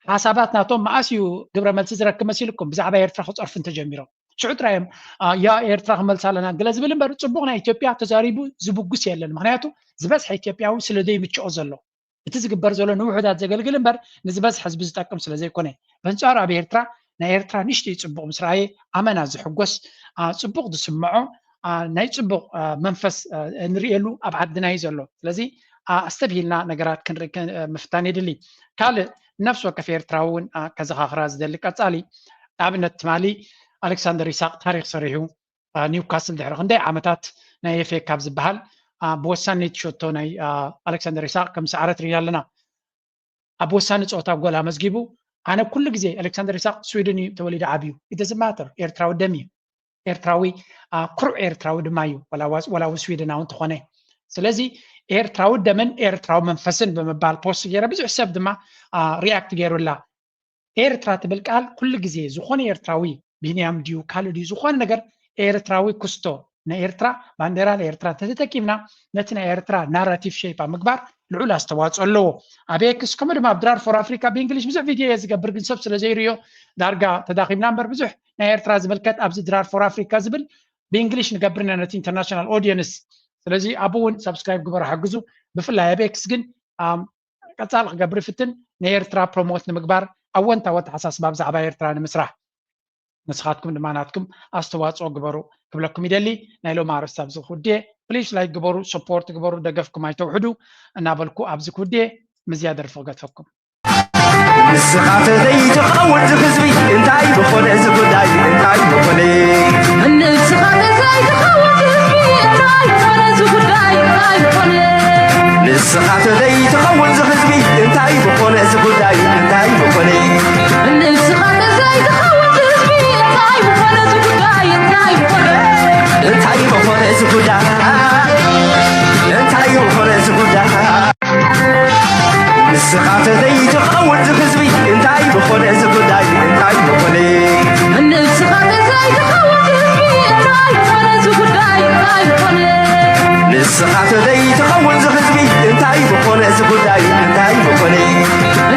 ሓሳባት ናቶም መኣስ እዩ ግብረ መልሲ ዝረክብ መሲልኩም ብዛዕባ ኤርትራ ክፀርፉ እንተጀሚሮም ሽዑ ጥራይ እዮም ያ ኤርትራ ክመልሳ ኣለና ገለ ዝብል እምበር ፅቡቕ ናይ ኢትዮጵያ ተዛሪቡ ዝብጉስ የለን። ምክንያቱ ዝበዝሐ ኢትዮጵያዊ ስለ ዘይምችኦ ዘሎ እቲ ዝግበር ዘሎ ንውሑዳት ዘገልግል እምበር ንዝበዝሐ ህዝቢ ዝጠቅም ስለ ዘይኮነ። በንጻሩ ኣብ ኤርትራ ናይ ኤርትራ ንእሽተይ ጽቡቕ ምስ ረኣየ ኣመና ዝሕጎስ፣ ጽቡቕ ዝስምዖ፣ ናይ ጽቡቕ መንፈስ እንርእየሉ ኣብ ዓድና እዩ ዘሎ። ስለዚ ኣስተብሂልና ነገራት ክንርኢ ምፍታን የድሊ። ካልእ ነፍሲ ወከፍ ኤርትራዊ እውን ከዘኻኽራ ዝደሊ ቀጻሊ ንኣብነት ትማሊ ኣሌክሳንደር ይስሃቅ ታሪኽ ሰሪሑ ኒውካስል ድሕሪ ክንደይ ዓመታት ናይ ኤፍ ኤ ካፕ ዝበሃል ብወሳኒት ሸቶ ናይ ኣሌክሳንደር ይስሃቅ ከም ሰዓረት ርኢና ኣለና። ኣብ ወሳኒ ፀወታ ጎል ኣመዝጊቡ። ኣነ ኩሉ ግዜ ኣሌክሳንደር ይስሃቅ ስዊድን እዩ ተወሊዱ ዓብዩ። It doesn't matter። ኤርትራዊ ደም እዩ። ኤርትራዊ ኩሩዕ ኤርትራዊ ድማ እዩ። ወላ እውን ስዊድናዊ እንተኾነ ስለዚ ኤርትራዊ ደምን ኤርትራዊ መንፈስን ብምባል ፖስት ገይረ፣ ብዙሕ ሰብ ድማ ሪኣክት ገይሩላ። ኤርትራ ትብል ቃል ኩሉ ግዜ ዝኾነ ኤርትራዊ፣ ቢንያም ድዩ ካልእ ድዩ፣ ዝኾነ ነገር ኤርትራዊ ክስቶ ንኤርትራ፣ ባንዴራ ንኤርትራ እንተተጠቂምና፣ ነቲ ናይ ኤርትራ ናራቲቭ ሼፕ ኣብ ምግባር ልዑል ኣስተዋፅኦ ኣለዎ። ኣብ ኤክስ ከምኡ ድማ ኣብ ድራር ፎር ኣፍሪካ ብእንግሊሽ ብዙሕ ቪድዮ እየ ዝገብር፣ ግን ሰብ ስለ ዘይርእዮ ዳርጋ ተዳኺምና እምበር፣ ብዙሕ ናይ ኤርትራ ዝምልከት ኣብዚ ድራር ፎር ኣፍሪካ ዝብል ብእንግሊሽ ንገብር ኢና ነቲ ኢንተርናሽናል ኦዲየንስ። ስለዚ ኣብኡ እውን ሳብስክራይብ ግበሩ፣ ሓግዙ። ብፍላይ ኣብ ኤክስ ግን ቀጻሊ ክገብር ይፍትን፣ ንኤርትራ ፕሮሞት ንምግባር፣ ኣወንታዊ ኣተሓሳስባ ብዛዕባ ኤርትራ ንምስራሕ። ንስኻትኩም ድማ ናትኩም ኣስተዋፅኦ ግበሩ ክብለኩም ይደሊ። ናይ ሎሚ ኣርእስቲ ኣብዚ ክውድየ። ፕሊስ ላይክ ግበሩ፣ ሰፖርት ግበሩ፣ ደገፍኩም ኣይተውሕዱ እናበልኩ ኣብዚ ክውድየ። ምዝያ ደርፊ ክገድፈኩም። ንስኻ ተዘይትኸውን ዝህዝቢ እንታይ ምኾነ፣ እዚ ጉዳይ እንታይ ምኾነ? ንስኻ ተዘይትኸውን ዝህዝቢ እንታይ ምኾነ፣ እዚ ጉዳይ እንታይ ምኾነ? ንስኻ ተዘይትኸውን ዝህዝቢ እንታይ ምኾነ፣ እዚ ጉዳይ እንታይ ምኾነ? ንስኻ ተዘይትኸውን ዝህዝቢ እንታይ ምኾነ፣ እዚ ጉዳይ እንታይ ምኾነ? እንታይ ምኾነ፣ እዚ ጉዳይ እንታይ ምኾነ፣ እዚ ጉዳይ? ንስኻ ተዘይትኸውን ዝህዝቢ እንታይ ምኾነ፣ እዚ ጉዳይ እንታይ ምኾነ? ንስኻ ተዘይትኸውን ዝህዝቢ እንታይ ምኾነ፣ እዚ ጉዳይ እንታይ ምኾነ? ንስኻ ተዘይትኸውን ዝህዝቢ እንታይ ምኾነ፣ እዚ ጉዳይ እንታይ ምኾነ?